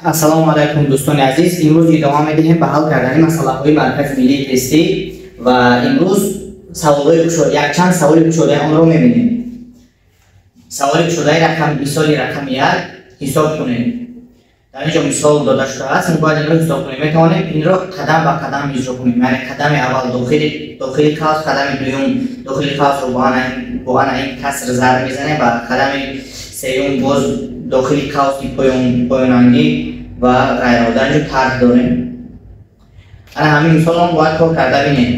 Ассалому алайкум, дӯстони азиз. Имрӯз идома медиҳем ба ҳал кардани масъалаҳои Маркази миллии тестӣ ва имрӯз саволҳои якчанд саволи кушодаи онро мебинем. Саволи кушодаи рақам, мисоли рақами 1: ҳисоб кунед. Дар ин ҷо мисол дода шудааст, мо бояд инро ҳисоб кунем. Метавонем инро қадам ба қадам иҷро кунем, яъне қадами аввал дохили қавс, қадами дуюм дохили қавсро бо ана ин каср зарб мезанем ва қадами сеюм боз дохили қавси поёнангӣ ва ғайраҳо. Дар ин ҷо тарҳ дорем. Ана ҳамин мисолро мо бояд кор карда бинем.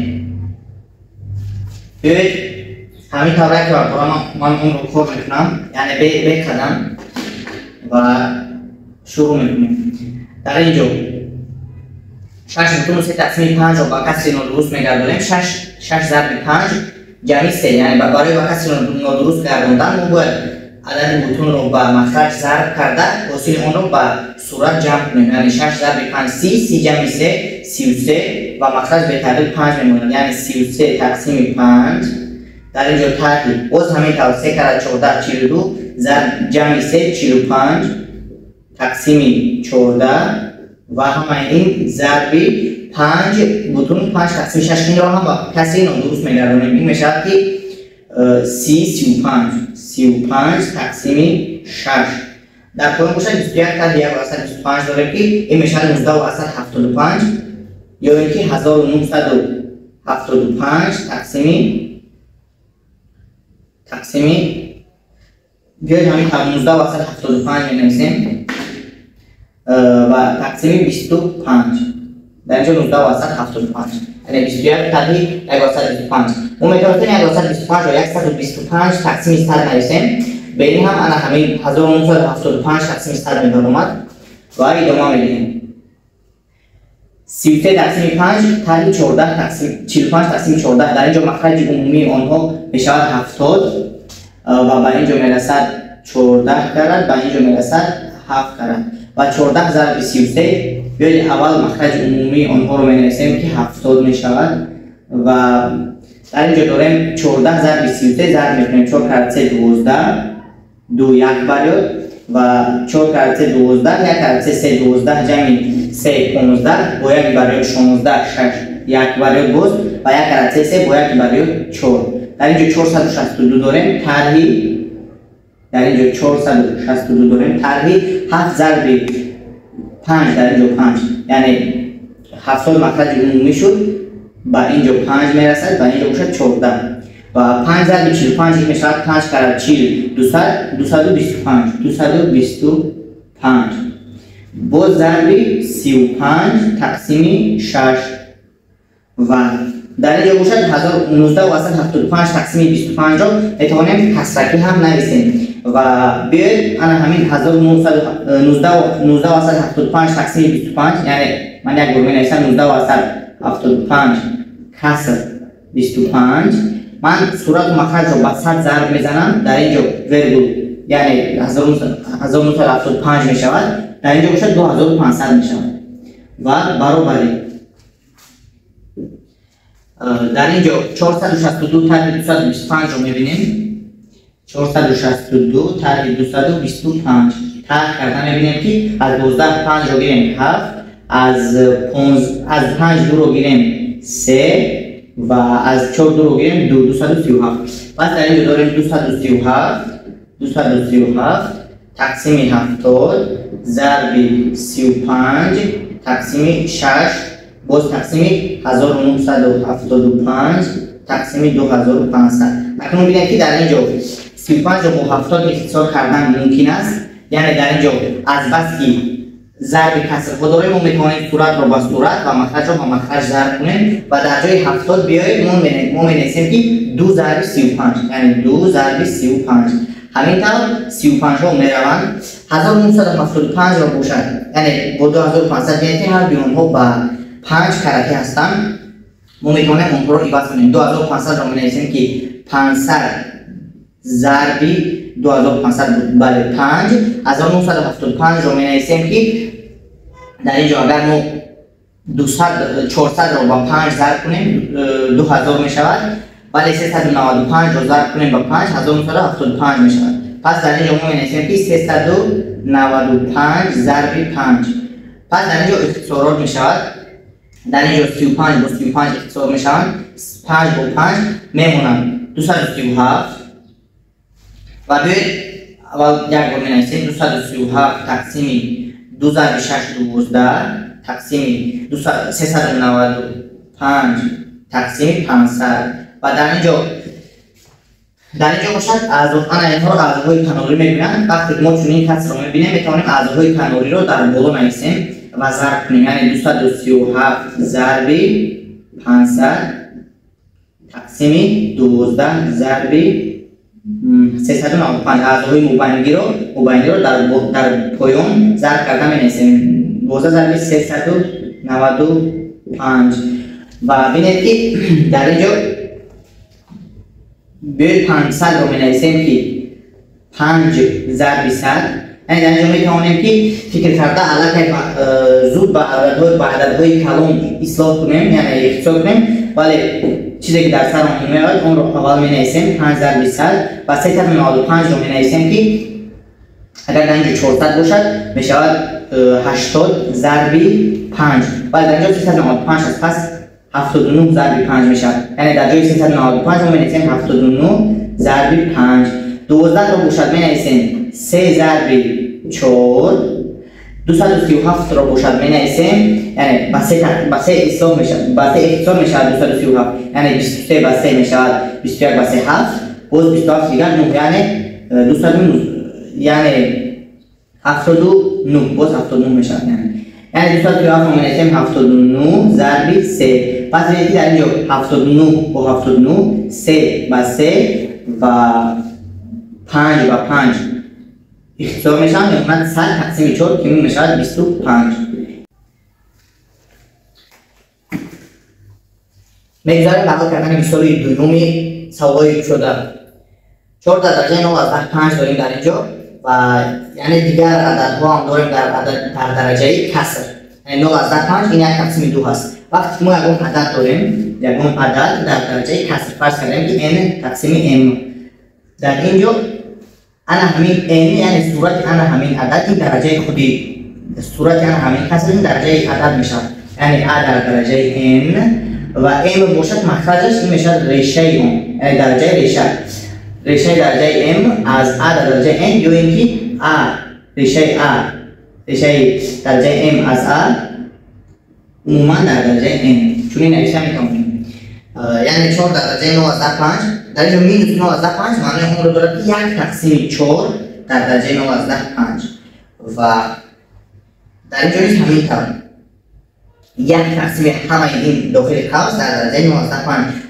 Биёед, ҳамин тавр як бора ман онро кор мекунам, яъне бе қадам, ва шурӯъ мекунем. Дар ин ҷо 6,3 тақсими 5-ро ба касри нодуруст мегардонем. 6 зарби 5 ҷамъи 3, яъне барои ба касри нодуруст гардондан мо бояд адади бутунро ба махраҷ зарб карда, ҳосили онро ба сурат ҷамъ кунем. Яъне 6 зарби 5 30, 30 ҷамъи 3 33 ва махраҷ бетағйир 5 мемонад, яъне 33 тақсими 5. Дар ин ҷо тарҳи боз ҳамин тавр 3 карат 14 42, зарб ҷамъи 3 45 тақсими 14 ва ҳамаи ин зарби 5,5 тақсими 6. Инро ҳам ба касри нодуруст мегардонем. Ин мешавад ки 30, 35, 35 тақсими 6. Дар поён бошад 21 тарҳи 1,25 дорем, ки ин мешавад 19,75 ё ин ки 1975 тақсими, биёед, ҳамин тавр 19,75 менависем ва тақсими 25. Дар инҷо 19,75, яъне 21 тарҳи 1,25. Мо метавонистем 1,25-ро 125 тақсими 100 нависем. Ба ин ҳам ана ҳамин 1975 тақсими 100 мебаромад ва идома медиҳем. 33 тақсими 5 тарҳи 14 тақсим 45 тақсими 14. Дар инҷо махраҷи умумии онҳо мешавад 70 ва ба инҷо мерасад 14 карат, ба инҷо мерасад 7 карат ва 14 зарби 33. Биёед, аввал махраҷи умумии онҳоро менависем, ки 70 мешавад, ва дар инҷо дорем 14 зарби 33. Зарб мекунем: 4 карат 3 12, 2 як барёд ва 4 карат 3 12, 1 карат 3 3, 12 ҷамъи 3 15, бо як барёд 16, 6 як барёд боз ва 1 карат 3 3, бо як барёд 4. Дар инҷо 462 дорем тарҳи, дар инҷо 462 дорем тарҳи 7 зарби 5. Дар инҷо 5, яъне 70 махраҷи умумӣ шуд, ба инҷо 5 мерасад, ба инҷо бошад 14 ва 5 зарби 45 мешавад 5 карат 40 200, 225, 225 боз зарби 35 тақсими 6. Ва дар инҷо бошад 19,75 тақсими 25-ро метавонем касракӣ ҳам нависем. Ва биёед, ана ҳамин 19,75 тақсими 25, яъне ман як бор менависам 19,75 каср 25. Ман сурату махраҷро ба 100 зарб мезанам. Дар инҷо вергул, яъне 1975 мешавад, дар инҷо бошад 2500 мешавад ва баробари. Дар инҷо 462 тарҳи 225-ро мебинем. 462 тарҳи 225 тарҳ карда мебинем, ки аз 12 5-ро гирем 7, аз 5 2-ро гирем 3 ва аз 4 2-ро гирем 2, 237. Пас дар инҷо дорем 237, 237 тақсими 70 зарби 35 тақсими 6 боз тақсими 1975 тақсими 2500. Акнун бинед, ки дар ин ҷо 35-ро бо 70 ихтисор кардан мумкин аст, яъне дар ин ҷо аз баски зарби касрҳо дорем, мо метавонем суратро ба сурат ва махраҷро ба махраҷ зарб кунем ва дар ҷои 70 биёед, мо менависем, ки 2 зарби 35, яъне 2 зарби 35. Ҳамин тавр 35-ҳо мераванд. 1975-ро бошад, яъне бо 2500. Бинед, ки ҳар дуи онҳо ба 5 каратӣ ҳастанд, мо метавонем онҳоро иваз кунем. 2500-ро менависем, ки 500 зарби 2500 буд, бале, 5. 1975-ро менависем, ки дар ин ҷо агар мо 400-ро ба 5 зарб кунем, 2000 мешавад, вале 395-ро зарб кунем ба 5, 1975 мешавад. Пас дар инҷо мо менависем, ки 395 зарби 5. Пас дар инҷо ихтисорот мешавад. Дар инҷо 35 бо 35 ихтисор мешаванд, 5 бо 5 мемонанд 237. Ва биёед аввал як бор менависем: 237 тақсими 2 зарби 6 12 тақсими 395 тақсими 500. Ва дар инҷо бошад ана инҳоро аъзоҳои канорӣ мегӯянд. Вақте ки мо чунин касрро мебинем, метавонем аъзоҳои канориро дар боло нависем ва зарб кунем, яъне 237 зарби 500 тақсими 12 зарби 395. Аъзоҳои мубайиниро дар поён зарб карда менависем: 12 зарби 395. Ва бинед, ки дар инҷо биёед 500-ро менависем, ки 5 зарби 100. Яъне дар инҷо метавонем, ки фикр карда аллакай зуд ба ададҳои калон ислоҳ кунем, яъне ихтисор кунем, вале чизе ки дар сарамон меояд, онро аввал менависем: 5 зарби 100 ва 395-ро менависем, ки агар дар инҷо 400 бошад, мешавад 80 зарби 5, вале дар инҷо 395 аст, пас 79 зарби 5 мешавад. Яъне дар ҷои 395 мо менависем 79 зарби 5. 12-ро бошад менависем 3 зарби 4. 237-ро бошад менависем, яъне ба 3 ислоҳ мешавад, ба 3 ихтисор мешавад 237, яъне 23 ба 3 мешавад 21 ба 3 7, боз 27 дигар 9, яъне 209, яъне 79, боз 79 мешавад. Яъне 237-ро менависем 79 зарби 3. Пас бинед, ки дар инҷо 79 бо 79, 3 ба 3 ва 5 ба 5 ихтисор мешаванд, мемонад 100 тақсими 4, ки мешавад 25. Мегузарем ба ҳал кардани мисоли дуюми саволҳои кушода. 4 дар дараҷаи 0,5 дорем дар инҷо ва яъне дигар ададҳо ҳам дорем дар дараҷаи каср. Яъне 0,5 ин 1 тақсими 2 ҳаст. Вақте ки мо ягон адад дорем, ягон адад дар дараҷаи каср, фарз кардем, ки n тақсими m, дар инҷо ана ҳамин n, яъне сурати ана ҳамин адад, ин дараҷаи худи сурати ана ҳамин каср, ин дараҷаи адад мешавад, яъне a дар дараҷаи n ва m бошад махраҷаш, ин мешавад решаи он, яъне дараҷаи реша, решаи дараҷаи m аз a дар дараҷаи n, ё ин ки a решаи a решаи дараҷаи m аз a умуман дар дараҷаи n чунин нависта метавонем. Яъне 4 дар дараҷаи 0,5, дар инҷо минус 0,5 маънои онро дорад, ки 1 тақсими 4 дар дараҷаи 0,5. Ва дар инҷо низ ҳамин тавр 1 тақсими ҳамаи ин дохили қавс дар дараҷаи 0,5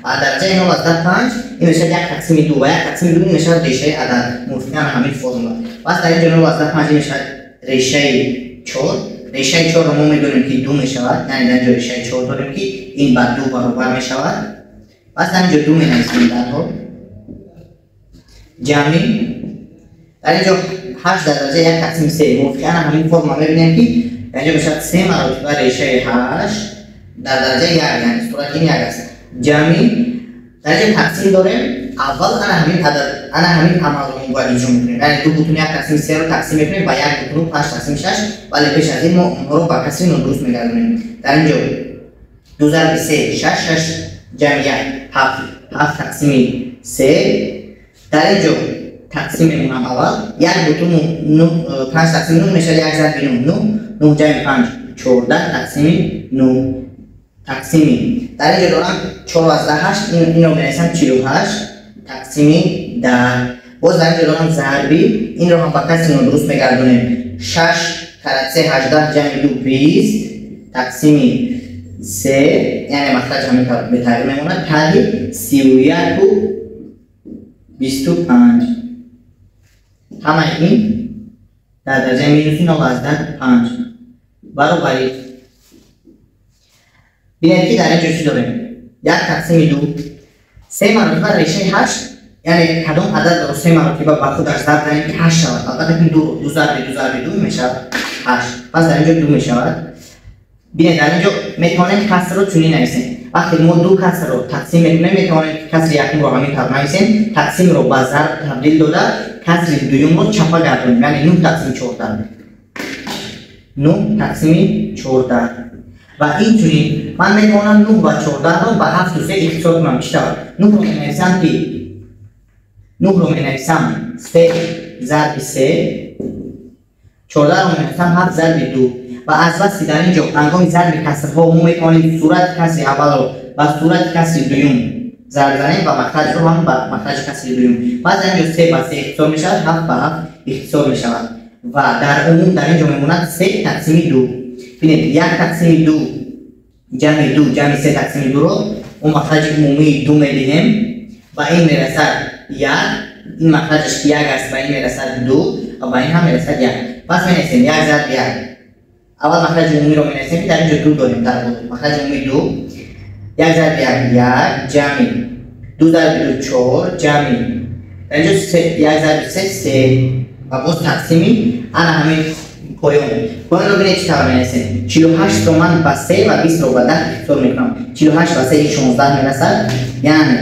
ва дараҷаи 0,5 ин мешавад 1 тақсими 2 ва 1 тақсими 2 ин мешавад решаи адад мувофиқан ҳамин формула. Пас дар инҷо 0,5 ин мешавад решаи 4. Решаи 4-ро мо медонем, ки 2 мешавад, яъне дар инҷо решаи 4 дорем, ки ин ба 2 баробар мешавад. Пас дар инҷо 2 менависем дарҳол. Ҷамъи дар инҷо 8 дар дараҷаи 1 тақсими 3 мувофиқан ҳамин формула мебинем, ки дар инҷо мешавад 3 маротиба решаи 8 дар дараҷаи 1, яъне сурати ин 1 аст. Ҷамъи дар инҷо тақсим дорем, аввал ана ҳамин адад, ана ҳамин амалро мо бояд иҷро мекунем, яъне 2,1 тақсими 3-ро тақсим мекунем ба 1,5 тақсими 6, вале пеш аз ин мо онҳоро ба касри нодуруст мегардонем. Дар инҷо 2 зарби 3 6, 6 ҷамъи 1 7, 7 тақсими 3. Дар инҷо тақсим мемонам аввал 1,5 тақсими 9 мешавад 1 зарби 9, 9, 9 ҷамъи 5 14 тақсими 9 тақсими дар инҷо дорам 4,8, инро менависам 48 тақсими 10. Боз дар инҷо дорам зарби, инро ҳам ба касри нодуруст мегардонем, 6 карат 3 18 ҷамъи 2 20 тақсими 3, яъне махраҷ ҳамин тавр бетағйир мемонад, таҳи 31,25. Ҳамаи ин дар дараҷаи минуси 0,5 баробари. Бинед, ки дар инҷо чӣ дорем: 1 тақсими 2, 3 маротиба решаи 8, яъне кадом ададро 3 маротиба ба худаш зарб занем, ки 8 шавад? Албатта ки 2, 2 зарби 2 зарби 2 мешавад 8. Пас дар инҷо 2 мешавад. Бинед, дар инҷо метавонем касрро чунин нависем. Вақте мо ду касрро тақсим мекунем, метавонем касри якумро ҳамин тавр нависем, тақсимро ба зарб табдил дода, касри дуюмро чапа гардонем, яъне 9 тақсими 14. 9 тақсими 14. Ва инчунин ман метавонам 9 ва 14-ро ба 7 ва 3 ихтисор кунам. Чӣ тавр? 9-ро менависам ки 9-ро менависам 3 зарби 3, 14-ро менависам 7 зарби 2. Ва аз баси дар ин ҷо ҳангоми зарби касрҳо мо метавонем сурати касри аввалро ба сурати касри дуюм зарб занем ва махраҷро ҳам ба махраҷи касри дуюм. Пас дар ин ҷо 3 ба 3 ихтисор мешавад, 7 ба 7 ихтисор мешавад ва дар умум дар ин ҷо мемонад 3 тақсими 2. Бинед, 1 тақсими 2 ҷамъи 2 ҷамъи 3 тақсими 2-ро мо махраҷи умумии 2 медиҳем ва ин мерасад 1, ин махраҷаш 1 аст ва ин мерасад 2 ва ба ин ҳам мерасад 1. Пас менависем 1 зарби 1. Аввал махраҷи умумиро менависем ки дар ин ҷо 2 дорем дар боло. Махраҷи умумӣ 2, 1 зарби 1 1 ҷамъи 2 зарби 2 4 ҷамъи дар ин ҷо 1 зарби 3 3 ва боз тақсими ана ҳамин поён. Поёнро бинед чӣ тавр менависем. 48-ро ман ба 3 ва 20-ро ба 10 ихтисор мекунам. 48 ба 3 ин 16 мерасад. Яъне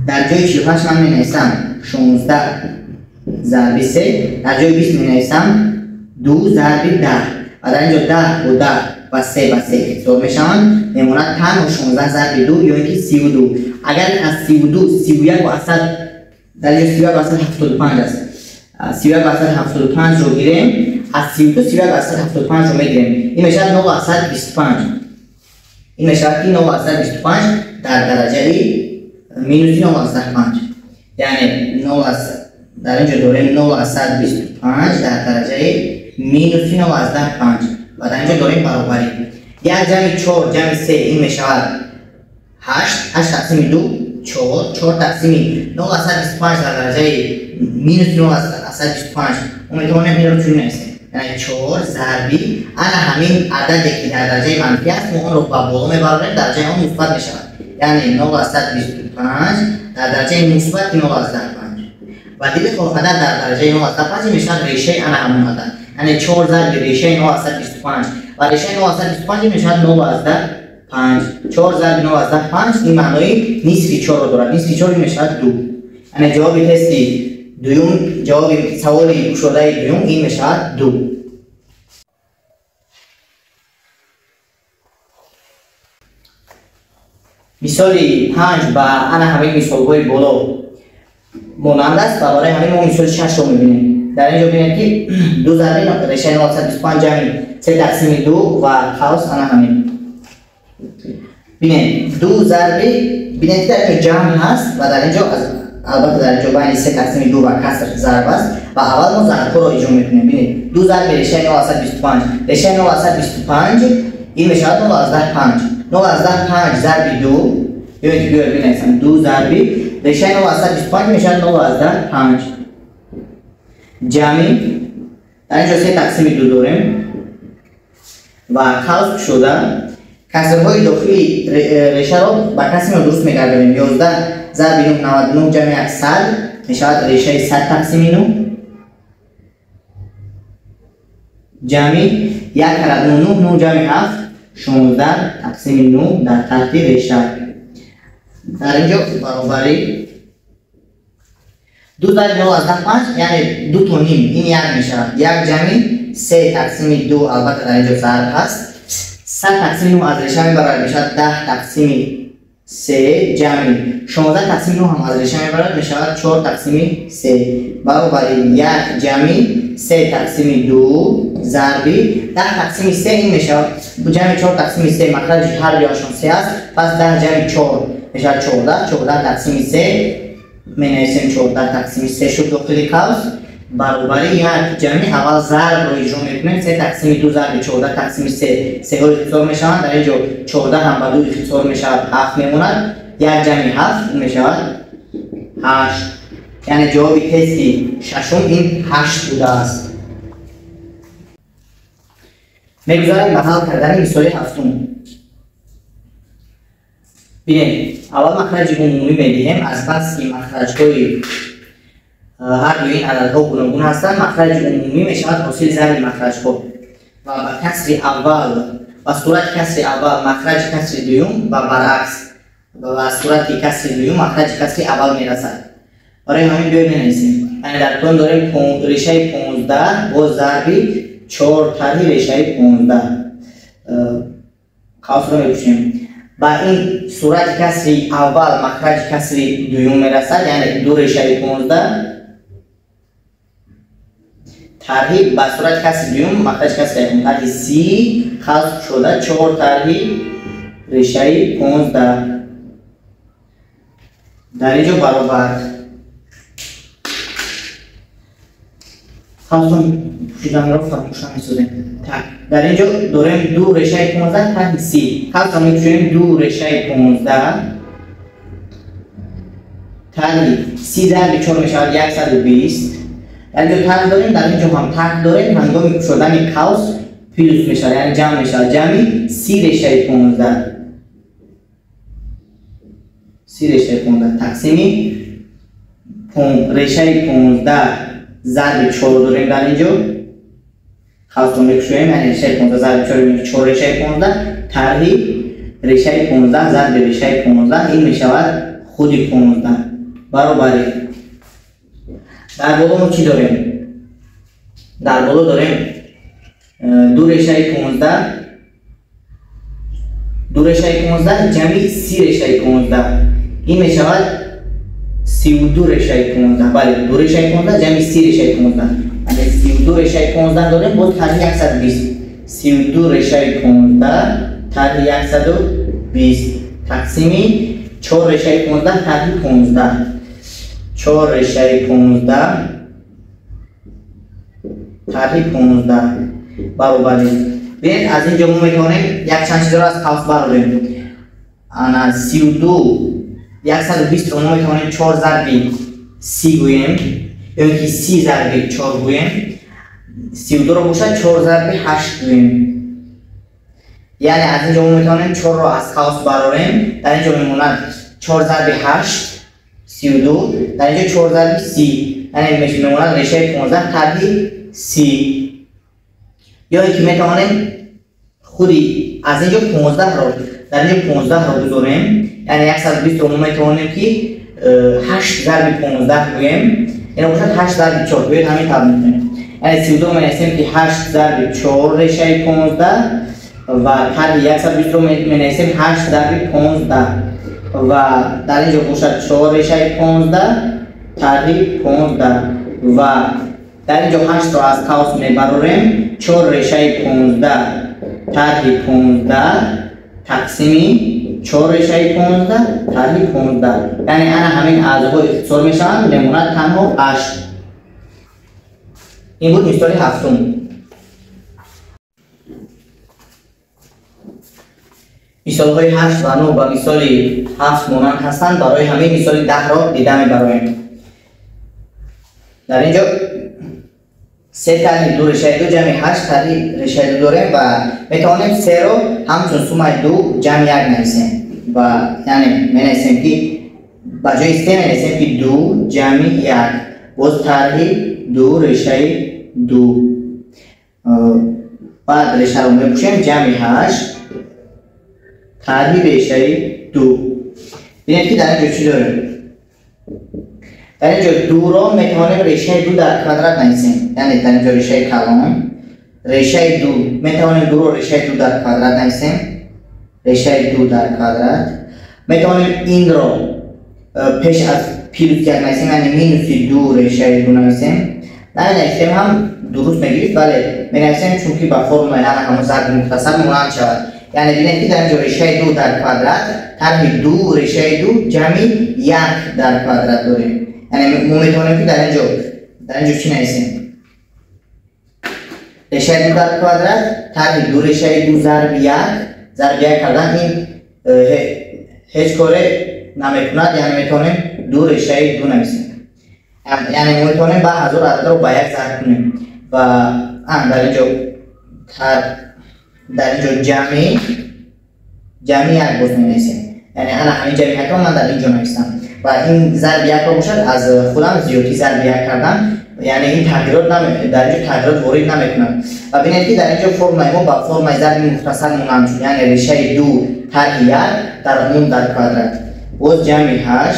дар ҷои 48 ман менависам 16 зарби 3, дар ҷои 20 менависам 2 зарби 10 ва дар ин ҷо 10 бо 10 ва 3 ба 3 ихтисор мешаванд, мемонад танҳо 16 зарби 2 ё ин ки 32. Агар аз 32 31 ва асад дар ин ҷо 31 ва асад 75 аст. 31 ва асад 75-ро гирем, аз 32 31 ва асад 75-ро мегирем. Ин мешавад 0 ва асад 25. Ин мешавад ки 0 ва асад 25 дар дараҷаи минуси 0 ва асад 5. Яъне 0 дар ин ҷо дорем 0 ва асад 25 дар дараҷаи минуси 0 ва асад 5 ва дар ин ҷо дорем баробарӣ. 1 ҷамъи 4 ҷамъи 3 ин мешавад 8, 8 тақсими 2 4, 4 тақсими 0 ва асад 25 дар дараҷаи минуси 0 ва асад 25. Мо метавонем инро чунин нависем. Яъне 4 зарби ана ҳамин ададе ки дар дараҷаи манфӣ аст, мо онро ба боло мебарорем, дараҷаи он мусбат мешавад. Яъне 0 ва асад 25 дар дараҷаи мусбати 0 ва асад 5. Ва дили хоҳ адад дар дараҷаи 0 ва асад 5 мешавад решаи ана ҳамон адад. Яъне 4 зарби решаи 0 ва асад 25 ва решаи 0 ва асад 25 мешавад 0 ва асад 5. 4 зарби 0 ва асад 5 ин маънои нисфи 4-ро дорад. Нисфи 4 мешавад 2. Яъне ҷавоби тести дуюм, ҷавоби саволи кушодаи дуюм ин мешавад 2. Мисоли 5 ба ана ҳамин мисолҳои боло монанд аст ва барои ҳамин мо мисоли 6-ро мебинем. Дар ин ҷо бинед ки 2 зарби решаи 0,25 ҷамъи 3 тақсими 2 ва қавс ана ҳамин. Бинед, 2 зарби, бинед ки дар ин ҷо ҷамъ ҳаст ва дар ин ҷо албатта дар ин ҷо байни 3 тақсими 2 ва каср зарб аст ва аввал мо зарбҳоро иҷро мекунем. Бинед, 2 зарби решаи 0,25, решаи 0,25 ин мешавад 0,5. 0,5 зарби 2, ё ин ки биёед бинависам 2 зарби решаи 0,25 мешавад 0,5 ҷамъи дар ин ҷо 3 тақсими 2 дорем ва қавс кушода касрҳои дохили решаро ба касри нодуруст мегардонем. 11 зарби 9 99 ҷамъи 100 мешавад решаи 100 тақсими 9 ҷамъи 1 карат 9 9 ҷамъи 7 16 тақсими 9 дар таҳти реша. Дар ин ҷо баробари 2 зарби 0,5 яъне 2 то ним, ин 1 мешавад. 1 ҷамъи 3 тақсими 2 албатта дар ин ҷо зарб ҳаст. 100 тақсими 9 аз реша мебарад мешавад 10 тақсими 3 ҷамъи 16 тақсими 9 ҳам аз реша мебарад мешавад 4 тақсими 3 баробари 1 ҷамъи 3 тақсими 2 зарби 10 тақсими 3 ин мешавад ҷамъи 4 тақсими 3 махраҷи ҳар дуяшон 3 аст. Пас 10 ҷамъи 4 мешавад 14, 14 тақсими 3 менависем 14 тақсими 3 шуд дохили қавс баробари 1 ҷамъи аввал зарбро иҷро мекунем 3 тақсими 2 зарби 14 тақсими 3 сеҳо ихтисор мешаванд. Дар ин ҷо 14 ҳам ба 2 ихтисор мешавад 7 мемонад. 1 ҷамъи 7 мешавад 8. Яъне ҷавоби тести шашум ин 8 будааст. Мегузарем ба ҳал кардани мисоли ҳафтум. Бинед, аввал махраҷи умумӣ медиҳем. Аз бас ки махраҷҳои ҳар дуи ин ададҳо гуногун ҳастанд, махраҷи умумӣ мешавад ҳосили зарби махраҷҳо ва ба касри аввал ба сурати касри аввал махраҷи касри дуюм ва баръакс. Ва сурати касри дуюм махраҷи касри аввал мерасад. Барои ҳамин биёед менависем. Яъне дар поён дорем решаи 15 бо зарби 4 тарҳи решаи 15. Қавсро мепӯшем. Ба ин сурати касри аввал махраҷи касри дуюм мерасад, яъне 2 решаи 15 тарҳи ба сурати касри дуюм махраҷи касри якум тарҳи 30 қавс шуда 4 тарҳи решаи 15 дар инҷо баробар. Қавсро пӯшиданро фаромӯш намесозем. Так, дар инҷо дорем 2 решаи 15 тарҳи 30. Қавсро мепӯшем 2 решаи 15 тарҳи 30 зарби 4 мешавад 120. Дар инҷо тарҳ дорем, дар инҷо ҳам тарҳ дорем. Ҳангоми кушодани қавс плюс мешавад, яъне ҷамъ мешавад. Ҷамъи 30 решаи 15. 30 решаи 15 тақсими решаи 15 зарби 4 дорем дар инҷо. Қавсро мекушоем, яъне решаи 15 зарби 4 4 решаи 15 тарҳи решаи 15 зарби решаи 15 ин мешавад худи 15 баробари. Дар боло мо чӣ дорем? Дар боло дорем 2 решаи 15, 2 решаи 15 ҷамъи 30 решаи 15 ин мешавад 32 решаи 15. Бале, 2 решаи 15 ҷамъи 30 решаи 15. Яъне 32 решаи 15 дорем, боз тарҳи 120. 32 решаи 15 тарҳи 120 тақсими 4 решаи 15 тарҳи 15. 4 решаи 15 тарҳи 15 баробари. Бинед, аз инҷо мо метавонем якчанд чизро аз қавс барорем. Ана 32 120 ро мо метавонем 4 зарби 30 гӯем, ё ин ки 30 зарби 4 гӯем. 32 ро бошад 4 зарби 8 гӯем. Яъне аз инҷо мо метавонем 4 ро аз қавс барорем. Дар инҷо мемонад 4 зарби 8 32, дар инҷо 4 зарби 30, яъне мемонад решаи 15 тарҳи 30. Ё ин ки метавонем худи аз инҷо 15 ро дар инҷо 15 ро гузорем, яъне 120 ро мо метавонем ки 8 зарби 15 гӯем, яъне бошад 8 зарби 4. Биёед ҳамин тавр мекунем. Яъне 32 менависем ки 8 зарби 4 решаи 15 ва тарҳи 120 ро менависем 8 зарби 15 ва дар инҷо бошад 4 решаи 15 тарҳи 15 ва дар инҷо 8 ро аз қавс мебарорем, 4 решаи 15 тарҳи 15 тақсими 4 решаи 15 тарҳи 15. Яъне ана ҳамин аъзоҳо ихтисор мешаванд, мемонад танҳо 8. Ин буд мисоли ҳафтум. Мисолҳои 8 ва 9 ба мисоли 7 монанд ҳастанд. Барои ҳамин мисоли 10 ро дида мебароем. Дар инҷо 3 тарҳи 2 решаи 2 ҷамъи 8 тарҳи решаи 2 дорем ва метавонем 3 ро ҳамчун суммаи 2 ҷамъи 1 нависем. Ва яъне менависем ки ба ҷои 3 менависем ки 2 ҷамъи 1 боз тарҳи 2 решаи 2. Баъд решаро мепӯшем ҷамъи 8 тарҳи решаи 2. Бинед ки дар инҷо чӣ дорем? Дар инҷо 2-ро метавонем решаи 2 дар квадрат нависем. Яъне дар инҷо решаи калон, решаи 2 метавонем 2-ро решаи 2 дар квадрат нависем. Решаи 2 дар квадрат. Метавонем инро пеш аз плюс 1 нависем, яъне минуси 2 решаи 2 нависем. Наменависем ҳам дуруст мегирифт, вале менависем чунки ба формулаи ана ҳамон зарби мухтасар монанд шавад. Яъне бинед ки дар инҷо решаи 2 дар квадрат тарҳи 2 решаи 2 ҷамъи 1 дар квадрат дорем. Яъне мо метавонем ки дар инҷо чӣ нависем? Решаи 2 дар квадрат тарҳи 2 решаи 2 зарби 1 зарби 1 кардан ин ҳеҷ коре намекунад, яъне метавонем 2 решаи 2 нависем. Яъне мо метавонем ба 1000 ададро ба 1 зарб кунем ва дар инҷо ҷамъи 1 боз менависем. Яъне ана ҳамин ҷамъи 1-ро ман дар инҷо навистам ва ин зарби 1-ро бошад аз худам зиёдӣ зарби 1 кардам, яъне ин тағйирот дар инҷо тағйирот ворид намекунад. Ва бинед ки дар инҷо формулаи мо ба формулаи зарби мухтасар монанд шуд, яъне решаи 2 тарҳи 1 дар умум дар квадрат. боз ҷамъи 8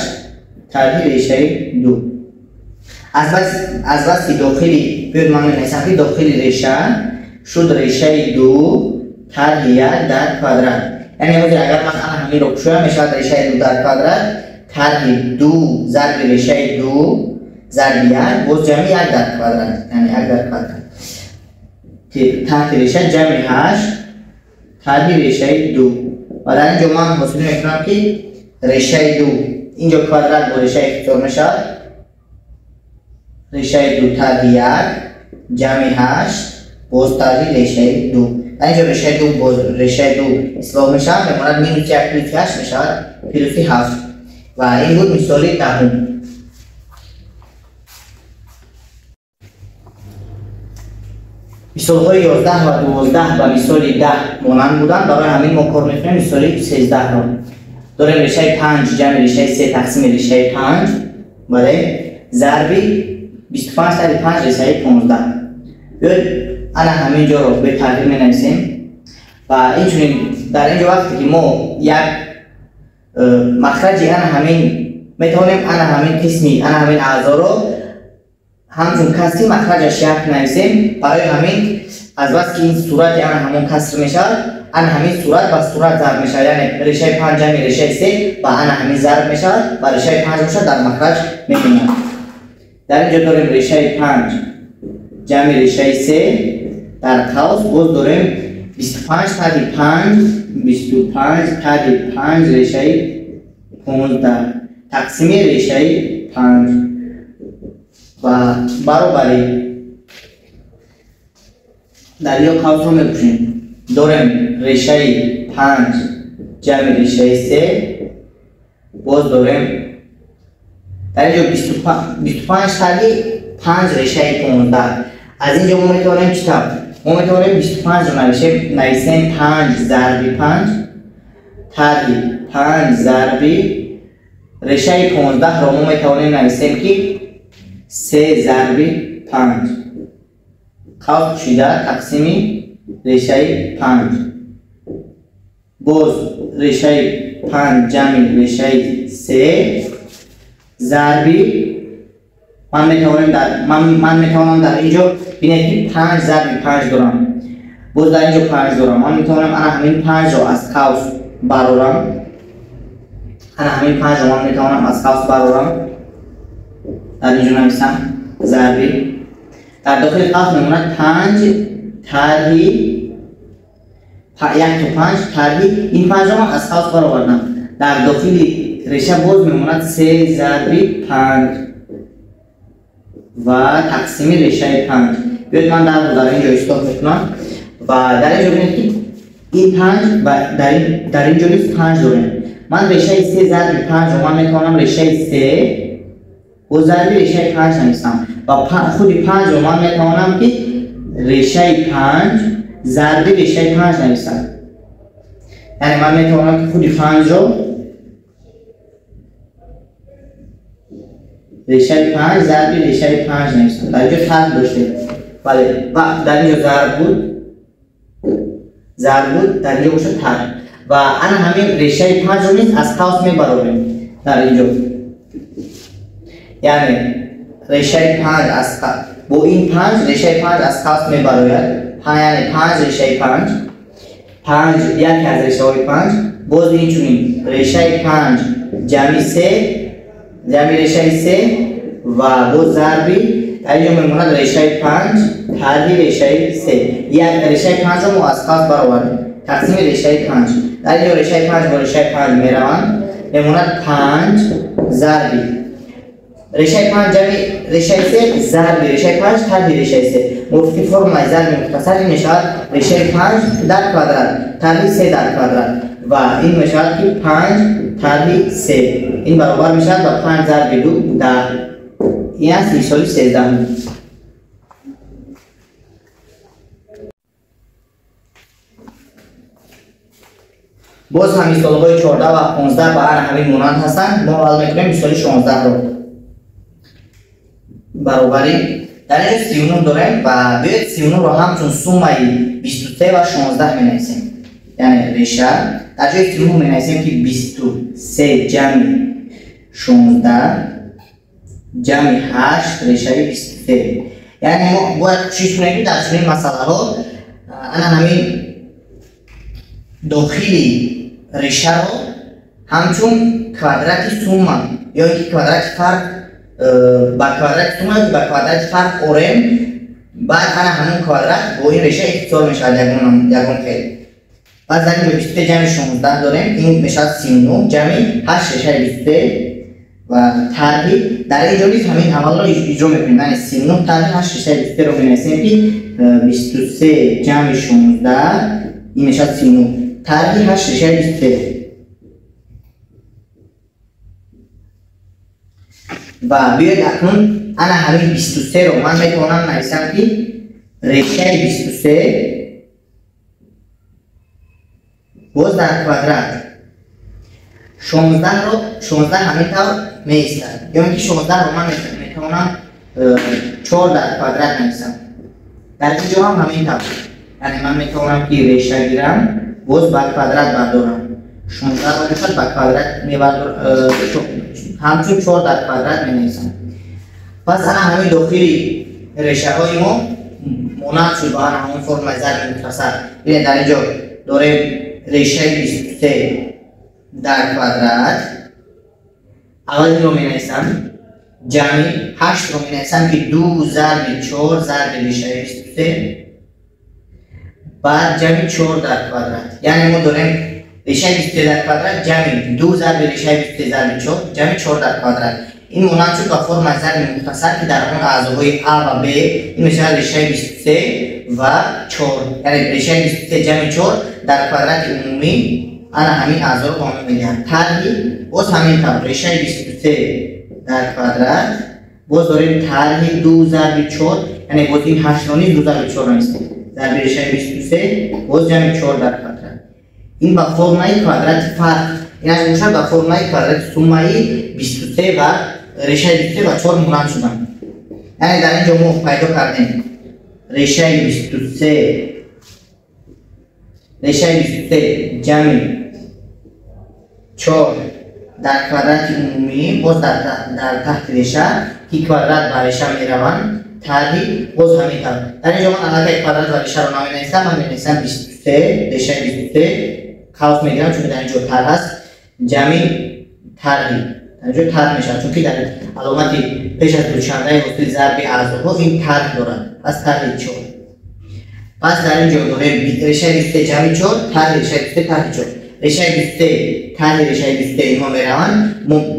тарҳи решаи 2. Аз бас ки дохили, биёед ман менависам ки дохили реша шуд решаи 2 тарҳи 1 дар квадрат. Яъне ҳозир агар ман ана ҳаминро кушоям, мешавад решаи 2 дар квадрат тарҳи 2 зарби решаи 2 зарби 1 боз ҷамъи 1 дар квадрат, яъне 1 дар квадрат таҳти реша ҷамъи 8 тарҳи решаи 2. Ва дар инҷо ман ҳосил мекунам ки решаи 2 инҷо квадрат бо реша ихтисор мешавад, решаи 2 тарҳи 1 ҷамъи 8 боз тарҳи решаи 2. Дар инҷо решаи 2 боз решаи 2 ислоҳ мешавад, мемонад минус 1 плюс 8 мешавад плюси 7. Ва ин буд мисоли даҳум. Мисолҳои 11 ва 12 ба мисоли 10 монанд буданд, барои ҳамин мо кор мекунем мисоли 13-ро. Дорем решаи 5 ҷамъи решаи 3 тақсими решаи 5, бале, зарби 25 тарҳи 5 решаи 15. Биёед ана ҳамин ҷоро бетағйир менависем ва инчунин дар ин ҷо вақте ки мо як махраҷи ана ҳамин метавонем ана ҳамин қисми ана ҳамин аъзоро ҳамчун касри махраҷаш як нависем. Барои ҳамин аз бас ки ин сурати ана ҳамон каср мешавад, ана ҳамин сурат ба сурат зарб мешавад, яъне решаи 5 ҷамъи решаи 3 ба ана ҳамин зарб мешавад ва решаи 5 бошад дар махраҷ мемонад. Дар ин ҷо дорем решаи 5 ҷамъи решаи 3 дар қавс боз дорем 25 тарҳи 5, 25 тарҳи 5 решаи 15 тақсими решаи 5 ва баробари дар ё қавсро мепӯшем. Дорем решаи 5 ҷамъи решаи 3 боз дорем дар ин ҷо 25 тарҳи 5 решаи 15. Аз ин ҷо мо метавонем чӣ тавр? Мо метавонем 25-ро нависем 5 зарби 5 тарҳи 5 зарби решаи 15-ро мо метавонем нависем ки 3 зарби 5 қавс пӯшида тақсими решаи 5 боз решаи 5 ҷамъи решаи 3 зарби ман метавонам дар ин ҷо бинед ки 5 зарби 5 дорам, боз дар ин ҷо 5 дорам. Ман метавонам ана ҳамин 5-ро аз қавс барорам, ана ҳамин 5-ро ман метавонам аз қавс барорам, дар ин ҷо нависам зарби дар дохили қавс мемонад 5 тарҳи 1 то 5 тарҳи ин 5-ро ман аз қавс баровардам, дар дохили реша боз мемонад 3 зарби 5 ва тақсими решаи 5. Биёед ман дар ин ҷо ислоҳ мекунам ва дар ин ҷо бинед ки ин 5 ва дар ин ҷо низ 5 дорем. Ман решаи 3 зарби 5-ро ман метавонам решаи 3 бо зарби решаи 5 нависам ва худи 5-ро ман метавонам ки решаи 5 зарби решаи 5 нависам. Яъне ман метавонам ки худи 5-ро решаи 5 зарби решаи 5 нависам. Дар инҷо тарҳ доштем, бале, ва дар инҷо зарб буд, дар инҷо бошад тарҳ. Ва ана ҳамин решаи 5-ро низ аз қавс мебарорем дар инҷо. Яъне решаи 5 аз бо ин 5 решаи 5 аз қавс мебарояд, яъне 5 решаи 5, 5 яке аз решаҳои 5, боз инчунин решаи 5 ҷамъи 3 ҷамъи решаи 3 ва боз зарби дар инҷо мемонад решаи 5 тарҳи решаи 3. Як решаи 5-ро мо аз қавс баровардем тақсими решаи 5. Дар инҷо решаи 5 бо решаи 5 мераванд, мемонад 5 зарби решаи 5 ҷамъи решаи 3 зарби решаи 5 тарҳи решаи 3. Мувофиқи формулаи зарби мухтасар ин мешавад решаи 5 дар квадрат тарҳи 3 дар квадрат ва ин мешавад ки 5 тарҳи 3. Ин баробар мешавад ба 5 зарби 2 10. Ин аст мисоли 13. Боз ҳам мисолҳои 14 ва 15 ба ана ҳамин монанд ҳастанд. Мо ҳал мекунем мисоли 16-ро. Баробари дар инҷо 39 дорем ва биёед 39-ро ҳамчун суммаи 23 ва 16 менависем. Яъне реша дар ҷои 39 менависем ки 23 3 ҷамъи 16 ҷамъи 8 решаи 23. Яъне мо бояд кӯшиш кунем, ки дар чунин масъалаҳо ана ҳамин дохили решаро ҳамчун квадрати сумма ё ин ки квадрати фарқ ба квадрати сумма ё ба квадрати фарқ орем, баъд ана ҳамон квадрат бо ин реша ихтисор мешавад ягон хел. Пас дар инҷо 23 ҷамъи 16 дорем, ин мешавад 39 ҷамъи 8 решаи 23 ва тарҳи дар инҷо низ ҳамин амалро иҷро мекунем. Яъне 39 тарҳи 8 решаи 23-ро менависем, ки 23 ҷамъи 16 ин мешавад 39 тарҳи 8 решаи 23. Ва биёед акнун ана ҳамин 23-ро ман метавонам нависам, ки решаи 23 боз дар квадрат 16-ро 16 ҳамин тавр меистад, ё ин ки 16-ро ман метавонам 4 дар квадрат нависам. Дар инҷо ҳам ҳамин тавр, яъне ман метавонам ки реша гирам, боз ба квадрат бардорам. 16-ро бошад ба квадрат мебардорам, ҳамчун 4 дар квадрат менависам. Пас ана ҳамин дохили решаҳои мо монанд шуд ба ана ҳамон формаи зарби мухтасар. Бинед, дар инҷо дорем решаи 23 дар квадрат, аввал инро менависам, ҷамъи 8-ро менависам, ки 2 зарби 4 зарби решаи 23, баъд ҷамъи 4 дар квадрат. Яъне мо дорем решаи 23 дар квадрат ҷамъи 2 зарби решаи 23 зарби 4 ҷамъи 4 дар квадрат. Ин монанд шуд ба формаи зарби мухтасар, ки дар он аъзоҳои а ва б ин мешавад решаи 23 ва 4. Яъне решаи 23 ҷамъи 4 дар квадрати умумӣ ана ҳамин аъзоро ба мо медиҳад. Тарҳи боз ҳамин тавр решаи 23 дар квадрат, боз дорем тарҳи 2 зарби 4, яъне боз ин 8-ро низ 2 зарби 4 нависем, зарби решаи 23 боз ҷамъи 4 дар квадрат. Ин ба формаи квадрати фарқ, инаш бошад ба формаи квадрати суммаи 23 ва решаи 23 ва 4 монанд шуданд. Яъне дар инҷо мо пайдо кардем решаи 23 решаи 23 ҷамъи 4 дар квадрати умумӣ, боз дар таҳти реша, ки квадрат ба реша мераванд, тарҳи боз ҳамин тавр. Дар инҷо ман аллакай квадрат ва решаро наменависам, ман менависам 23 решаи 23 қавс мегирам, чунки дар инҷо тарҳ аст, ҷамъи тарҳи дар инҷо тарҳ мешавад, чунки дар аломати пеш аз дучандаи ҳосили зарби аъзоҳо ин тарҳ дорад, пас тарҳи 4. Пас дар инҷо дорем решаи 23 ҷамъи 4 тарҳи решаи 23 тарҳи 4. Решаи 23 тарҳи решаи 23 инҳо мераванд,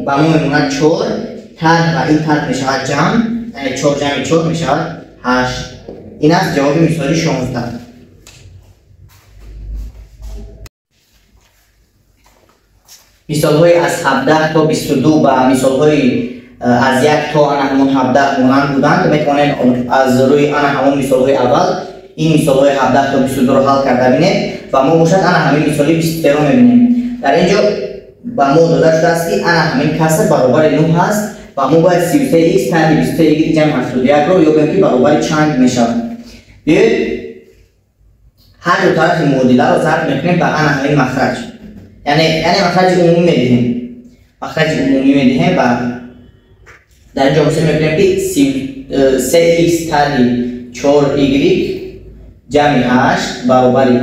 ба мо мемонад 4 тарҳ ва ин тарҳ мешавад ҷамъ, яъне 4 ҷамъи 4 мешавад 8. Ин аст ҷавоби мисоли 16. Мисолҳои аз 17 то 22 ба мисолҳои аз 1 то ана ҳамон 17 монанд буданд. Метавонед аз рӯи ана ҳамон мисолҳои аввал ин мисолҳои 17 то 22-ро ҳал карда бинед ва мо бошад ана ҳамин мисоли 23-ро мебинем. Дар инҷо ба мо дода шудааст, ки ана ҳамин каср баробари 9 ҳаст ва мо бояд 33x тарҳи 23y ҷамъи 71-ро ёбем, ки баробари чанд мешавад. Биёед ҳар ду тарафи муодиларо зарб мекунем ба ана ҳамин махраҷ. Яъне махраҷи умумӣ медиҳем. Махраҷи умумӣ медиҳем ва дар инҷо ҳосил мекунем, ки 3x тарҳи 4y ҷамъи 8 баробари,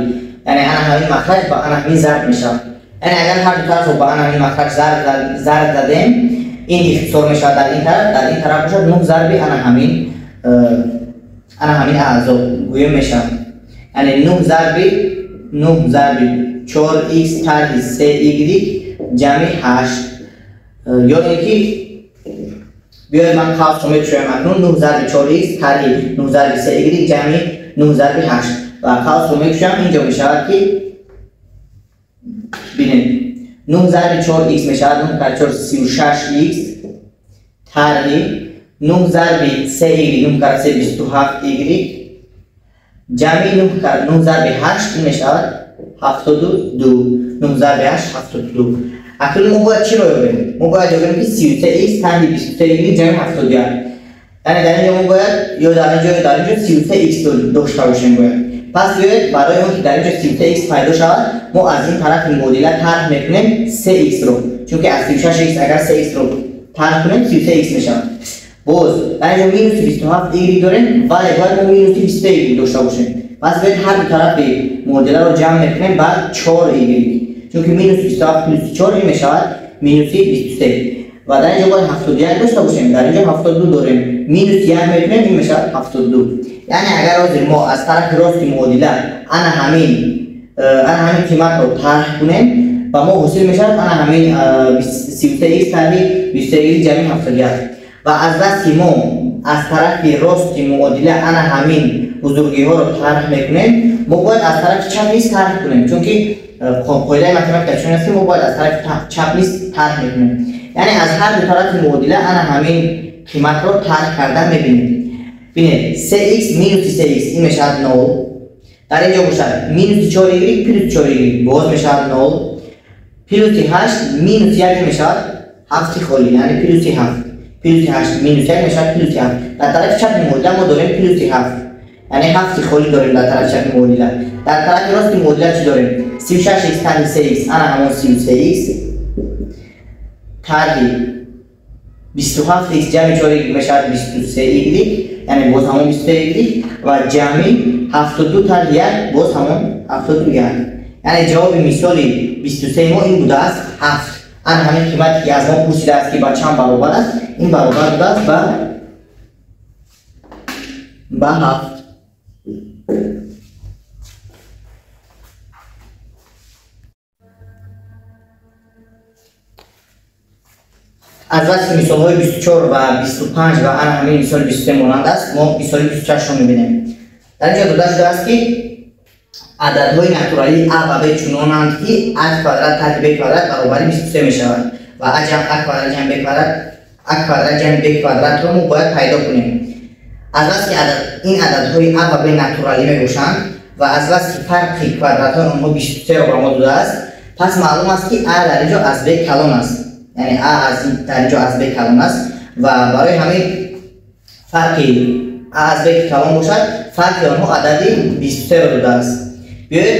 яъне ана ҳамин махраҷ ба ана ҳамин зарб мешавад. Яъне агар ҳар ду тарафро ба ана ҳамин махраҷ зарб задем, ин ихтисор мешавад дар ин тараф, дар ин тараф бошад 9 зарби ана ҳамин аъзо гӯем мешавад. Яъне 9 зарби 9 зарби 4x тарҳи 3y ҷамъи 8. Ё ин ки биёед ман қавсро мекушоям акнун 9 зарби 4x тарҳи 9 зарби 3y ҷамъи 9 зарби 8 ва қавсро мекушоям. Инҷо мешавад ки бинед 9 зарби 4x мешавад 9 кар 4 36x тарҳи 9 зарби 3y 9 кар 3 27y ҷамъи 9 зарби 8 ин мешавад 72. 9 зарби 8 72. Акнун мо бояд чиро ёбем? Мо бояд ёбем, ки 33x тарҳи 23y ҷамъи 71. Яъне дар инҷо мо бояд ё дар инҷо ё дар инҷо 33x дошта бошем бояд. Пас биёед барои он ки дар инҷо 33x пайдо шавад, мо аз ин тарафи муодила тарҳ мекунем 3x-ро. Чунки аз 36x агар 3x-ро тарҳ кунем, 33x мешавад. Боз дар инҷо минуси 27y дорем, вале бояд мо минуси 23y дошта бошем. Пас биёед ҳар ду тарафи муодиларо ҷамъ мекунем ба 4y. Чунки минуси 27 плюси 4 мешавад минуси 23. Ва дар инҷо бояд 71 дошта бошем, дар инҷо 72 дорем. Минус 1 мекунем, ин мешавад 72. Яъне агар ҳозир мо аз тарафи рости муодила ана ҳамин қиматро тарҳ кунем, ба мо ҳосил мешавад ана ҳамин 33x тарҳи 23y ҷамъи 71. Ва аз баски мо аз тарафи рости муодила ана ҳамин бузургиҳоро тарҳ мекунем, мо бояд аз тарафи чап низ тарҳ кунем, чунки қоидаи математика чунин аст ки мо бояд аз тарафи чап низ тарҳ мекунем. Яъне аз ҳар ду тарафи муодила ана ҳамин қиматро тарҳ карда мебинем. Бинед, 3x минуси 3x ин мешавад 0. Дар инҷо бошад минуси 4y плюс 4y боз мешавад 0. Плюси 8 минус 1 мешавад 7 холӣ, яъне плюси 7. Плюси 8 минус 1 мешавад плюси 7. Дар тарафи чапи муодила мо дорем плюси 7. Яъне 7 холӣ дорем дар тарафи чапи муодила. Дар тарафи рости муодила чӣ дорем? 36x тарҳи 3x, ана ҳамон 33x тарҳи 27x ҷамъи 4y мешавад 23y, яъне боз ҳамон 23y ва ҷамъи 72 тарҳи 1 боз ҳамон 71. Яъне ҷавоби мисоли 23 мо ин будааст 7. Ана ҳамин қимате ки аз мо пурсидааст ки ба чанд баробар аст, ин баробар будааст ба 7. Аз баски мисолҳои 24 ва 25 ва ана ҳамин мисоли 23 монанд аст, мо мисоли 26-ро мебинем. Дар инҷо дода шудааст ки ададҳои натуралии а ва б чунонанд ки а квадрат тарҳи б квадрат баробари 23 мешавад ва а ҷамъ а квадрат ҷамъ б квадрат а квадрат ҷамъ б квадратро мо бояд пайдо кунем. Аз баски ин ададҳои а ва б натуралӣ мебошанд ва аз баски фарқи квадратҳои онҳо 23-ро ба мо додааст, пас маълум аст ки а дар инҷо аз б калон аст. Яъне а дар инҷо аз б калон аст ва барои ҳамин фарқи а аз б ки калон бошад, фарқи онҳо адади 23-ро додааст. Биёед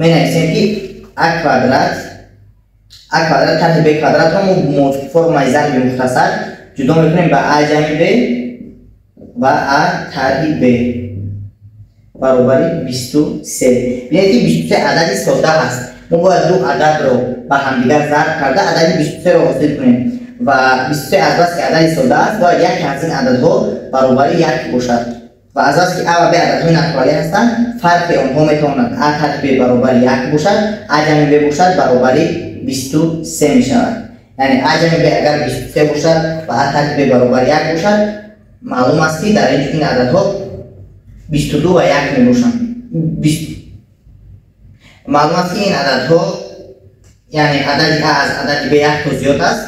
менависем ки а квадрат тарҳи б квадратро мо формулаи зарби мухтасар ҷудо мекунем ба а ҷамъи б ва а тарҳи б баробари 23. Бинед ки 23 адади сода ҳаст. Мо бояд ду ададро ба ҳамдигар зарб карда адади 23-ро ҳосил кунем ва 23 аз баски адади сода аст, бояд яке аз ин ададҳо баробари 1 бошад. Ва аз баски а ва б ададҳои натуралӣ ҳастанд, фарқи онҳо метавонад а тарҳи б баробари 1 бошад, а ҷамъи б бошад баробари 23 мешавад. Яъне а ҷамъи б агар 23 бошад ва а тарҳи б баробари 1 бошад, маълум аст ки дар ин ададҳо 22 ва 1 мебошанд. Маълум аст ки ин ададҳо, яъне адади а аз адади б як то зиёд аст,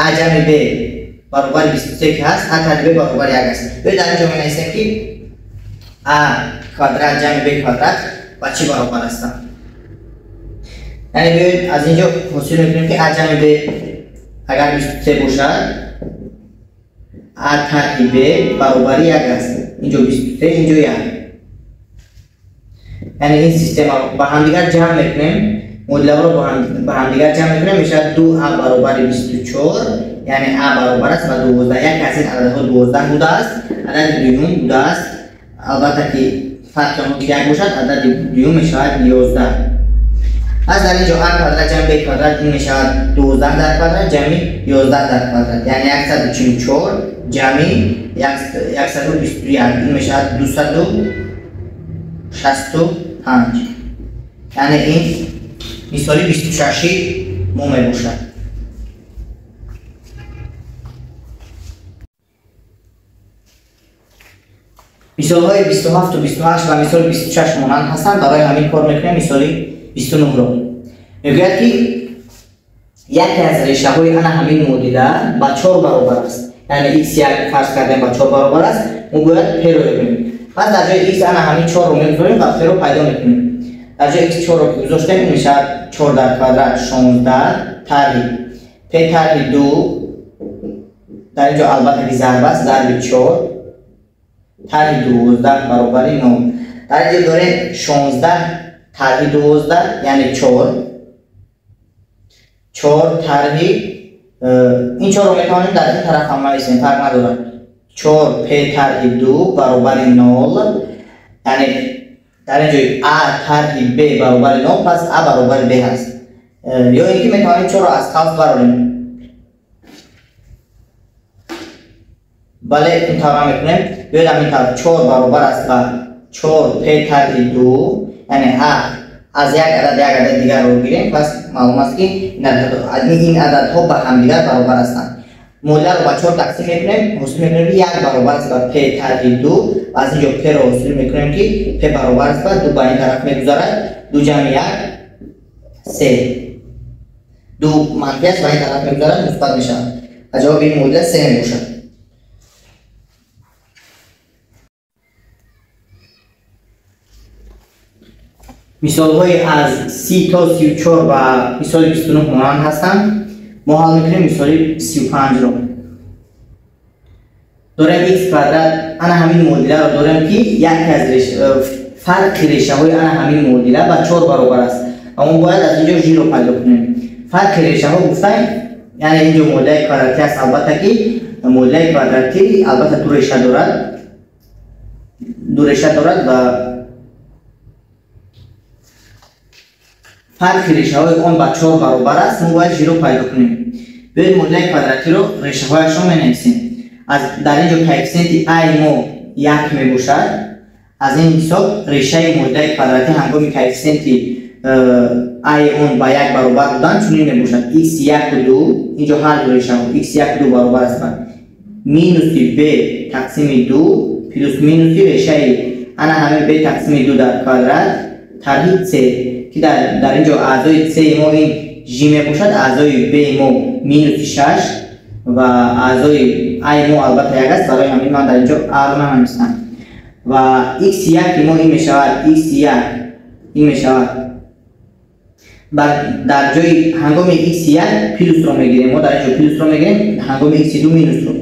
а ҷамъи б баробари 23 ки ҳаст, а тарҳи б баробари 1 аст. Биёед дар инҷо менависем ки а квадрат ҷамъи б квадрат ба чӣ баробар ҳастанд. Яъне биёед аз инҷо ҳосил мекунем ки а ҷамъи б агар 23 бошад, а тарҳи б баробари 1 аст. Инҷо 23, инҷо 1. Яъне ин системаро ба ҳамдигар ҷамъ мекунем, муодилаҳоро ба ҳамдигар ҷамъ мекунем, мешавад 2а баробари 24, яъне а баробар аст ба 12. Яке аз ин ададҳо 12 будааст, адади дуюм будааст. Албатта ки фарқи онҳо ки як бошад, адади дуюм мешавад 11. Пас дар инҷо а квадрат ҷамъ б квадрат ин мешавад 12 дар квадрат ҷамъи 11 дар квадрат, яъне 144 ҷамъи 121 ин мешавад 265. Яъне ин мисоли 26 мо мебошад. Мисолҳои 27 ва 28 ва мисоли 26 монанд ҳастанд. Барои ҳамин кор мекунем мисоли 29-ро. Мегӯяд ки яке аз решаҳои ана ҳамин муодила ба 4 баробар аст. Яъне x1 фарз кардем ба 4 баробар аст, мо бояд p-ро ёбем. Пас дар ҷои x ана ҳамин 4-ро мегузорем ва p-ро пайдо мекунем. Дар ҷои x 4-ро ки гузоштем, ин мешавад 4 дар квадрат 16 тарҳи p тарҳи 2, дар инҷо албатта ки зарб аст, зарби 4 тарҳи 12 баробари 9. Дар инҷо дорем 16 тарҳи 12, яъне 4 4 тарҳи ин 4-ро метавонем дар ин тараф ҳам нависем, фарқ надорад. 4 p тарҳи 2 баробари 0, яъне дар ин ҷой a тарҳи b баробари 0, пас a баробари b ҳаст. Ё ин ки метавонем 4-ро аз қавс барорем. Бале, ин тавр мекунем. Биёед ҳамин тавр 4 баробар аст ба 4 p тарҳи 2, яъне a аз як адад як адад дигарро гирем, пас маълум аст ки ин ададҳо ба ҳамдигар баробар ҳастанд. Муодиларо ба 4 тақсим мекунем, ҳосил мекунем ки 1 баробар аст ба p тарҳи 2, ва аз ин ҷо p-ро ҳосил мекунем ки p баробар аст ба 2 ба ин тараф мегузарад, 2 ҷамъи 1 3. 2 манфӣ аст, ба ин тараф мегузарад, мусбат мешавад. Ва ҷавоби ин муодила 3 мебошад. Мисолҳои аз 30 то 34 ва мисоли 29 монанд ҳастанд. Мо ҳал мекунем мисоли 35-ро. Дорем x квадрат, ана ҳамин муодиларо дорем ки яке аз фарқи решаҳои ана ҳамин муодила ба 4 баробар аст ва мо бояд аз инҷо ж-ро пайдо кунем. Фарқи решаҳо гуфтаем, яъне инҷо муодилаи квадратӣ аст, албатта ки муодилаи квадратӣ албатта ду реша дорад, ду реша дорад ва фарқи решаҳои он ба 4 баробар аст. Мо бояд ж-ро пайдо кунем. Биёед муодилаи квадратиро решаҳояшро менависем. Дар ин ҷо коэффисиенти а мо 1 мебошад. Аз ин ҳисоб решаи муодилаи квадратӣ ҳангоми коэффисиенти а он ба 1 баробар будан чунин мебошад: x1 2, инҷо ҳар ду решаҳо x1 2 баробар аст ба минуси b тақсими 2 плюс минуси решаи ана ҳамин b тақсими 2 дар квадрат тарҳи c, ки дар ин ҷо аъзои c мо ин ж мебошад, аъзои b мо минуси 6 ва аъзои a мо албатта 1 аст, барои ҳамин ман дар ин ҷо a-ро нанавистам. Ва x1 мо ин мешавад, x1 ин мешавад дар ҷои ҳангоми x1 плюсро мегирем, мо дар ин ҷо плюсро мегирем, ҳангоми x2 минусро.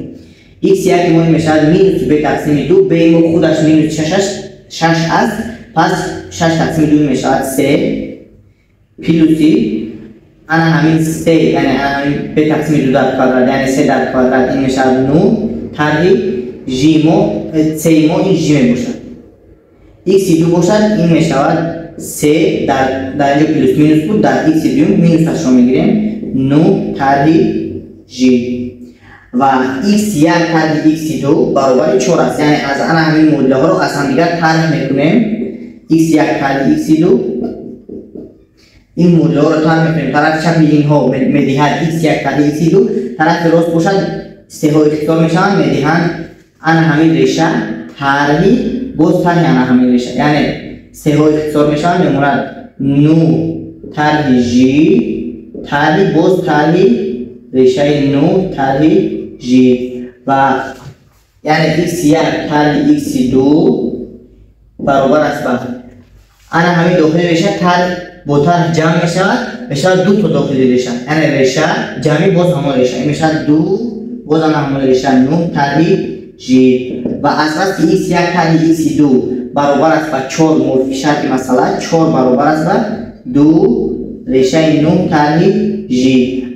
x1 мо ин мешавад минуси b тақсими 2, b мо худаш минус 6 аст, пас 6 тақсими 2 мешавад 3 плюси ана ҳамин 3, яъне ана ҳамин b тақсими 2 дар квадрат, яъне 3 дар квадрат, ин мешавад 9 тарҳи ж мо c мо ин ж мебошад. x2 бошад, ин мешавад 3 дар ин ҷо плюс минус буд, дар x2 минусашро мегирем 9 тарҳи ж ва x1 тарҳи x2 баробари 4 аст. Яъне аз ана ҳамин муодилаҳоро аз ҳамдигар тарҳ мекунем. x1 тарҳи x2, ин муодилаҳоро тарҳ мекунем. Тарафи чапи инҳо медиҳад x1 тарҳи x2, тарафи рост бошад сеҳо ихтисор мешаванд, медиҳанд ана ҳамин реша тарҳи боз тарҳи ана ҳамин реша, яъне сеҳо ихтисор мешаванд, мемонад 9 тарҳи ж тарҳи боз тарҳи решаи 9 тарҳи ж ва яъне x1 тарҳи x2 баробар аст ба ана ҳамин дохили реша тарҳ бо тарҳ ҷамъ мешавад, мешавад 2 то дохили реша, яъне реша ҷамъи боз ҳамон реша, ин мешавад 2 боз ана ҳамон реша 9 тарҳи ж ва аз баски x1 тарҳи x2 баробар аст ба 4 мувофиқи шарти масъала 4 баробар аст ба 2 решаи 9 тарҳи ж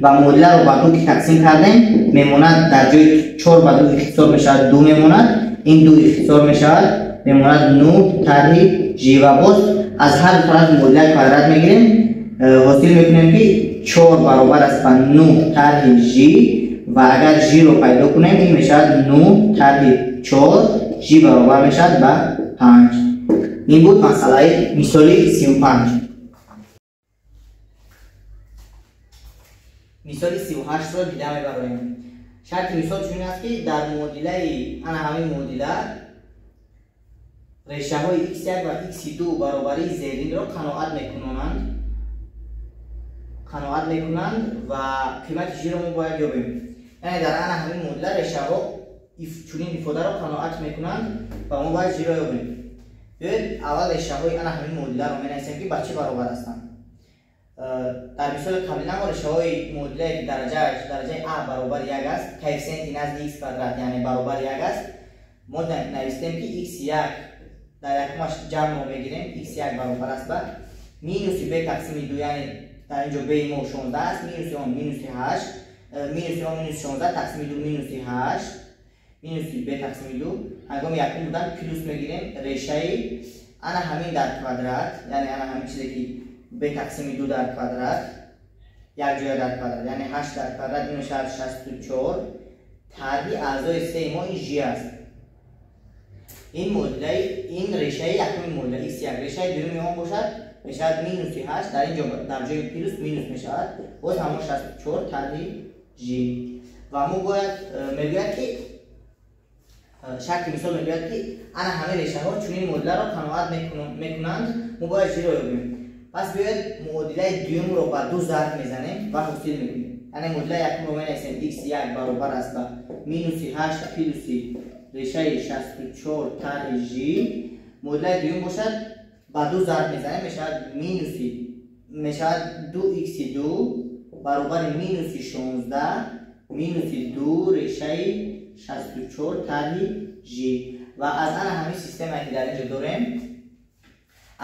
ва муодиларо ба 2 ки тақсим кардем, мемонад дар ҷои 4 ба 2 ихтисор мешавад 2 мемонад, ин 2 ихтисор мешавад, мемонад 9 тарҳи ж ва боз аз ҳар ду тараф муодилаи квадрат мегирем, ҳосил мекунем ки 4 баробар аст ба 9 тарҳи ж ва агар ж-ро пайдо кунем, ин мешавад 9 тарҳи 4, ж баробар мешавад ба 5. Ин буд масъалаи мисоли 35. Мисоли 38-ро дида мебароем. Шарти мисол чунин аст ки дар муодилаи ана ҳамин муодила решаҳои x1 ва x2 баробарии зеринро қаноат мекунанд ва қимати ж-ро мо бояд ёбем. Яъне дар ана ҳамин муодила решаҳо чунин ифодаро қаноат мекунанд ва мо бояд ж-ро ёбем. Биёед аввал решаҳои ана ҳамин муодиларо менависем ки ба чӣ баробар ҳастанд. Дар мисоли қаблина мо решаҳои муодилае ки дараҷаи а баробари 1 аст, коэффисиенти назди x квадрат яъне баробари 1 аст, мо навистем ки x1 дар якумаш ҷамъро мегирем, x1 баробар аст ба минуси b тақсими 2, яъне дар инҷо b мо 16 аст, минуси он минуси 8, минуси он минус 16 тақсими 2 минуси 8, минуси b тақсими 2. Ҳангоми якум будан плюс мегирем решаи ана ҳамин дар квадрат, яъне ана ҳамин чизе ки b тақсими 2 дар квадрат, як ҷоя дар квадрат, яъне 8 дар квадрат ин мешавад 64 тарҳи аъзои 3 мо ин ж аст. Ин муодилаи ин решаи якуми муодила x1, решаи дуюми он бошад мешавад минуси 8, дар инҷо дар ҷои плюс минус мешавад, боз ҳамон 64 тарҳи ж. Ва мо бояд мегӯяд ки шарти мисол мегӯяд ки ана ҳамин решаҳо чунин муодиларо қаноат мекунанд, мо бояд ж-ро ёбем. Пас биёед муодилаи дуюмро ба 2 зарб мезанем ва ҳосил мекунем. Яъне муодилаи якумро менависем x1 баробар аст ба минуси 8 плюси решаи 64 тарҳи ж. Муодилаи дуюм бошад ба 2 зарб мезанем, мешавад минуси мешавад 2x2 баробари минуси 16 минуси 2 решаи 64 тарҳи ж. Ва аз ана ҳамин системае ки дар инҷо дорем,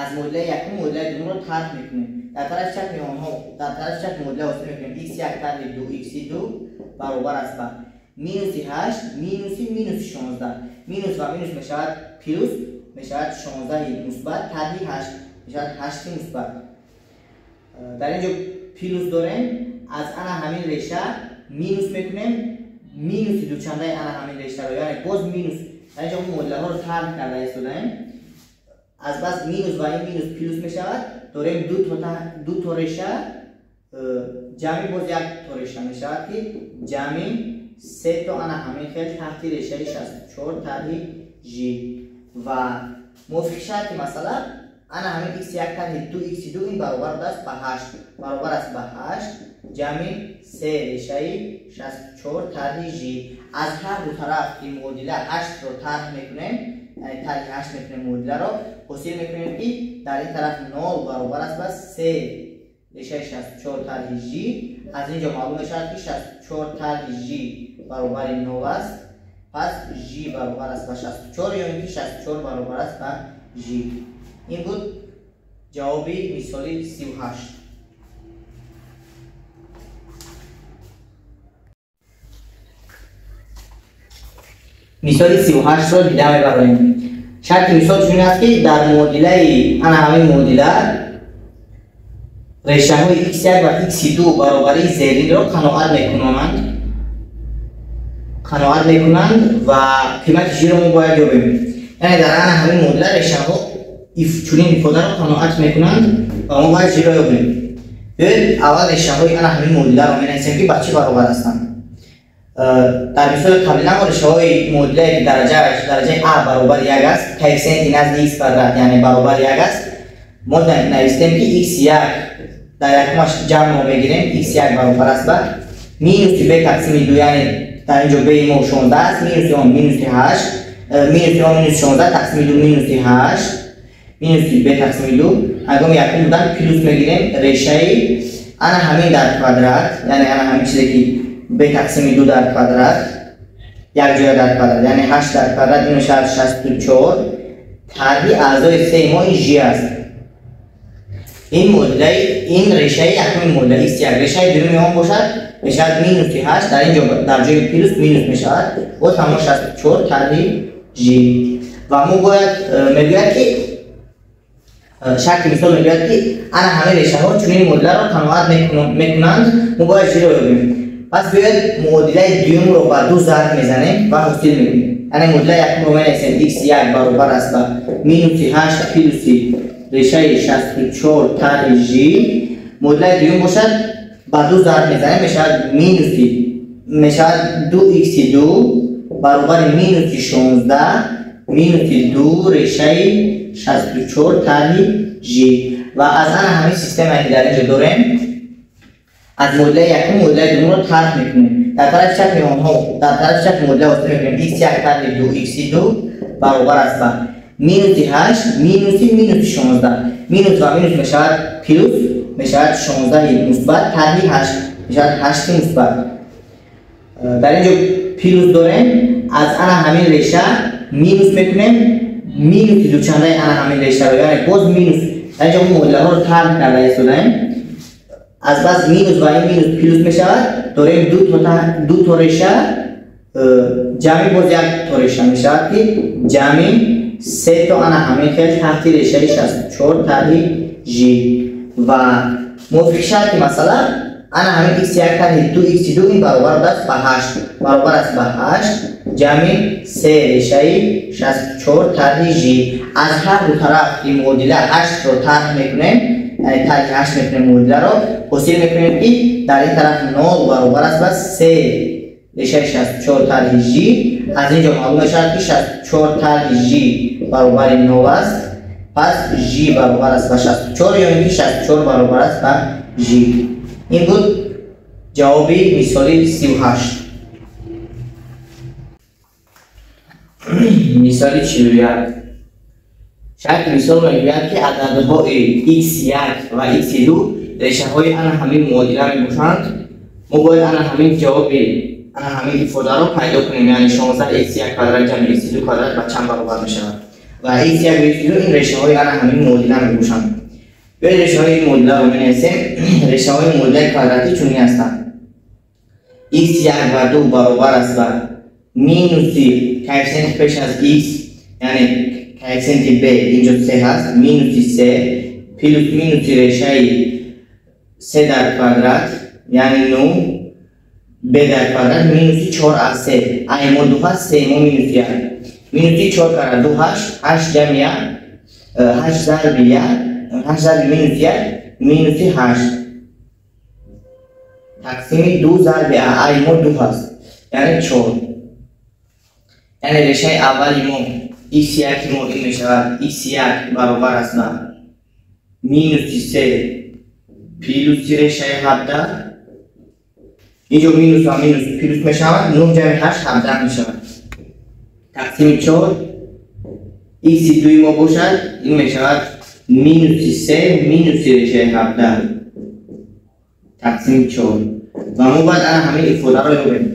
аз муодилаи якум муодилаи дуюмро тарҳ мекунем. Дар тарафи чапи онҳо дар тарафи чапи муодила ҳосил мекунем x1 тарҳи 2x2 баробар аст ба минуси 8 минуси минуси 16. Минус ва минус мешавад плюс, мешавад 16 мусбат тарҳи 8 мешавад 8 мусбат. Дар инҷо плюс дорем, аз ана ҳамин реша минус мекунем, минуси дучандаи ана ҳамин решаро, яъне боз минус. Дар инҷо муодилаҳоро тарҳ карда истодаем. Аз бас минус ва ин минус плюс мешавад, дорем ду то реша, ҷамъи боз як то реша мешавад ки ҷамъи се то ана ҳамин хел таҳти решаи 64 тарҳи ж. Ва мувофиқи шарти масъала ана ҳамин x1 тарҳи 2x2 ин баробар аст ба 8, баробар аст ба 8 ҷамъи 3 решаи 64 тарҳи ж. Аз ҳар ду тараф ки муодила 8-ро тарҳ мекунем, яъне тарҳи 8 мекунем муодиларо, ҳосил мекунем ки дар ин тараф 0 баробар аст ба 3 решаи 64 тарҳи ж. Аз инҷо маълум мешавад ки 64 тарҳи ж баробари 0 аст. Пас ж баробар аст ба 64 ё ин ки 64 баробар аст ба ж. Ин буд ҷавоби мисоли 38. Мисоли 38-ро дида мебароем. Шарти мисол чунин аст ки дар муодилаи ана ҳамин муодила решаҳои x1 ва x2 баробарии зеринро қаноат мекунанд ва қимати ж-ро мо бояд ёбем. Яъне дар ана ҳамин муодила решаҳо чунин ифодаро қаноат мекунанд ва мо бояд ж-ро ёбем. Биёед аввал решаҳои ана ҳамин муодиларо менависем ки ба чӣ баробар ҳастанд. Дар мисоли қаблина мо решаҳои муодилае ки дараҷаи а баробари 1 аст, коэффисиенти назди x квадрат яъне баробари 1 аст, мо навистем ки x1 дар якумаш ҷамъро мегирем, x1 баробар аст ба минуси b тақсими 2, яъне дар инҷо b мо 16 аст, минуси он минуси 8, минуси он минус 16 тақсими 2 минуси 8, минуси b тақсими 2. Ҳангоми якум будан плюс мегирем решаи ана ҳамин дар квадрат, яъне ана ҳамин чизе ки b тақсими 2 дар квадрат, як ҷоя дар квадрат, яъне 8 дар квадрат ин мешавад 64 тарҳи аъзои 3 мо ин ж аст. Ин муодилаи ин решаи якуми муодила x1, решаи дуюми он бошад мешавад минуси 8, дар инҷо дар ҷои плюс минус мешавад, боз ҳамон 64 тарҳи ж. Ва мо бояд мегӯяд ки шарти мисол мегӯяд ки ана ҳамин решаҳо чунин муодиларо қаноат мекунанд, мо бояд ж-ро ёбем. Пас биёед муодилаи дуюмро ба 2 зарб мезанем ва ҳосил мекунем. Яъне муодилаи якумро менависем x1 баробар аст ба минуси 8 плюси решаи 64 тарҳи ж. Муодилаи дуюм бошад ба 2 зарб мезанем, мешавад минуси мешавад 2x2 баробари минуси 16 минуси 2 решаи 64 тарҳи ж. Ва аз ана ҳамин системае ки дар инҷо дорем, аз муодилаи якум муодилаи дуюмро тарҳ мекунем. Дар тарафи чапи онҳо дар тарафи чапи муодила ҳосил мекунем x1 тарҳи 2x2 баробар аст ба минуси 8 минуси минуси 16. Минус ва минус мешавад плюс, мешавад 16 мусбат тарҳи 8 мешавад 8 мусбат. Дар инҷо плюс дорем, аз ана ҳамин реша минус мекунем, минуси дучандаи ана ҳамин решаро, яъне боз минус. Дар инҷо муодилаҳоро тарҳ карда истодаем. Аз бас минус ва ин минус плюс мешавад, дорем ду то реша ҷамъи боз як то реша мешавад, ки ҷамъи се то ана ҳамин хел таҳти решаи 64 тарҳи ж. Ва мувофиқи шарти масъала ана ҳамин x1 тарҳи 2 x2 ин баробар аст ба 8, баробар аст ба 8 ҷамъи се решаи 64 тарҳи ж. Аз ҳар ду тараф ин муодила 8-ро тарҳ мекунем, яъне тарҳи 8 мекунем муодиларо, ҳосил мекунем, ки дар ин тараф 0 баробар аст ба се решаи 64 тарҳи ж. Аз ин ҷо маълум мешавад, ки 64 тарҳи ж баробари 0 аст. Пас ж баробар аст ба 64 ё ин ки 64 баробар аст ба ж. Ин буд ҷавоби мисоли 38. Мисоли 41. Шарти мисол мегӯяд, ки ададҳои x1 ва x2 решаҳои ана ҳамин муодила мебошанд. Мо бояд ана ҳамин ҷавоби ана ҳамин ифодаро пайдо кунем, яъне 16 x1 квадрат ҷамъи x2 квадрат ба чанд баробар мешавад. Ва x1 ва x2 ин решаҳои ана ҳамин муодила мебошанд. Биёед решаҳои ин муодиларо менависем. Решаҳои муодилаи квадратӣ чунин ҳастанд: x1 ва 2 баробар аст ба минуси коэффисиенти пеш аз x, яъне коэффисиенти b инҷо 3 ҳаст, минуси 3 плюс минуси решаи 3 дар квадрат, яъне 9 b дар квадрат минуси 4 аз 3. А мо 2 ҳаст, 3 мо минус 1, минуси 4 кара 2 8, 8 ҷамъи 1, 8 зарби 1, 8 зарби минус 1 минуси 8 тақсими 2 зарби а, а мо 2 ҳаст, яъне 4. Яъне решаи аввали мо x1 мо ин мешавад x1 баробар аст ба минуси 3 плюси решаи 17. Инҷо минус ва минус плюс мешавад, 9 ҷамъи 8 17 мешавад, тақсими 4. X2 мо бошад, ин мешавад минуси 3 минуси решаи 17 тақсими 4. Ва мо бояд ана ҳамин ифодаро ёбем,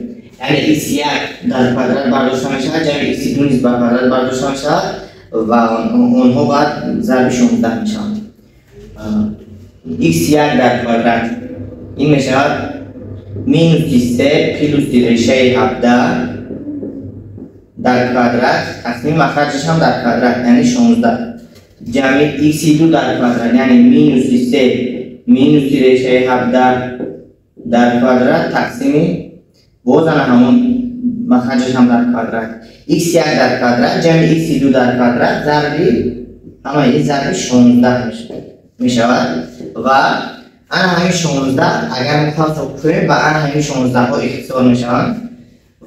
яъне x1 дар квадрат бардошта мешавад, ҷамъи x2 низ ба квадрат бардошта мешавад ва онҳо баъд зарби 16 мешаванд. X1 дар квадрат ин мешавад минуси 3 плюси решаи 17 дар квадрат тақсими махраҷаш ҳам дар квадрат, яъне 16, ҷамъи x2 дар квадрат, яъне минуси 3 минуси решаи 17 дар квадрат тақсими боз ана ҳамон махраҷаш ҳам дар квадрат. X1 дар квадрат ҷамъи x2 дар квадрат зарби ҳамаи ин зарби 16 мешавад. Ва ана ҳамин 16 агар мо қавсро кушоем, ба ана ҳамин 16ҳо ихтисор мешаванд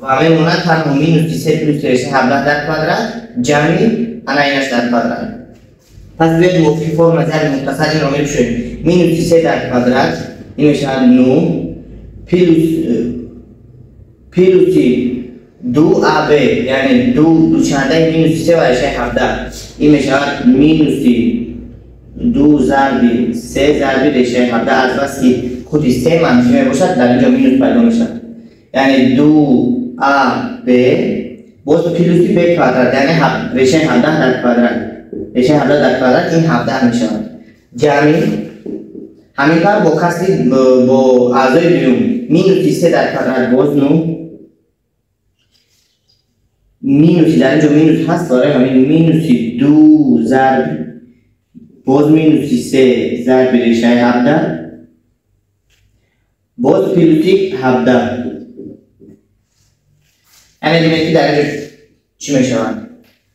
ва мемонад танҳо минуси 3 плюс решаи 17 дар квадрат ҷамъи ана инаш дар квадрат. Пас биёед мувофиқи формулаи зарби мухтасар инро мепӯшем. Минуси 3 дар квадрат ин мешавад 9 плюси 2ab, яъне 2 дучандаи минуси 3 ва решаи 17, ин мешавад минуси 2 зарби 3 зарби решаи 17. Аз бас ки худи 3 манфӣ мебошад, дар инҷо минус пайдо мешавад, яъне 2ab боз плюси b квадрат, яъне решаи 17 дар квадрат, решаи 17 дар квадрат ин 17 мешавад, ҷамъи ҳамин тавр бо касри бо аъзои дуюм минуси 3 дар квадрат боз 9 минуси, дар инҷо минус ҳаст, барои ҳамин минуси 2 зарби боз минуси 3 зарби решаи 17 боз плюси 17. Яъне бинед, ки дар инҷо чӣ мешавад?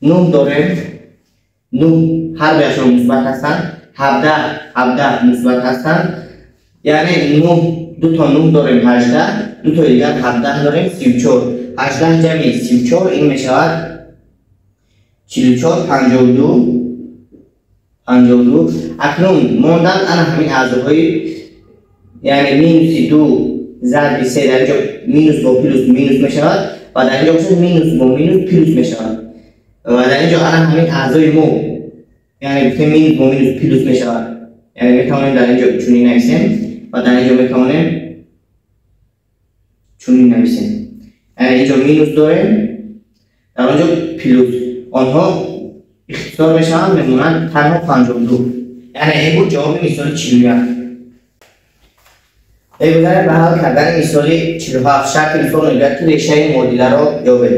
9 дорем, 9 ҳар дуяшон мусбат ҳастанд, 17 17 мусбат ҳастанд, яъне 9 ду то 9 дорем 18, ду тои дигар 17 дорем 34. 18 ҷамъи 34 ин мешавад 44, 52, 52. Акнун монданд ана ҳамин аъзоҳои, яъне минуси 2 зарби 3, дар инҷо минус бо плюс минус мешавад ва дар инҷо бошад минус бо минус плюс мешавад. Ва дар инҷо ана ҳамин аъзои мо, яъне гуфтем минус бо минус плюс мешавад, яъне метавонем дар инҷо чунин нависем ва дар инҷо метавонем чунин нависем, яъне инҷо минус дорем, дар онҷо плюс, онҳо ихтисор мешаванд, мемонанд танҳо 52. Яъне ин буд ҷавоби мисоли 41. Мегузарем ба ҳал кардани мисоли 47. Шарти мисол мегӯяд, ки решаи муодиларо ёбед.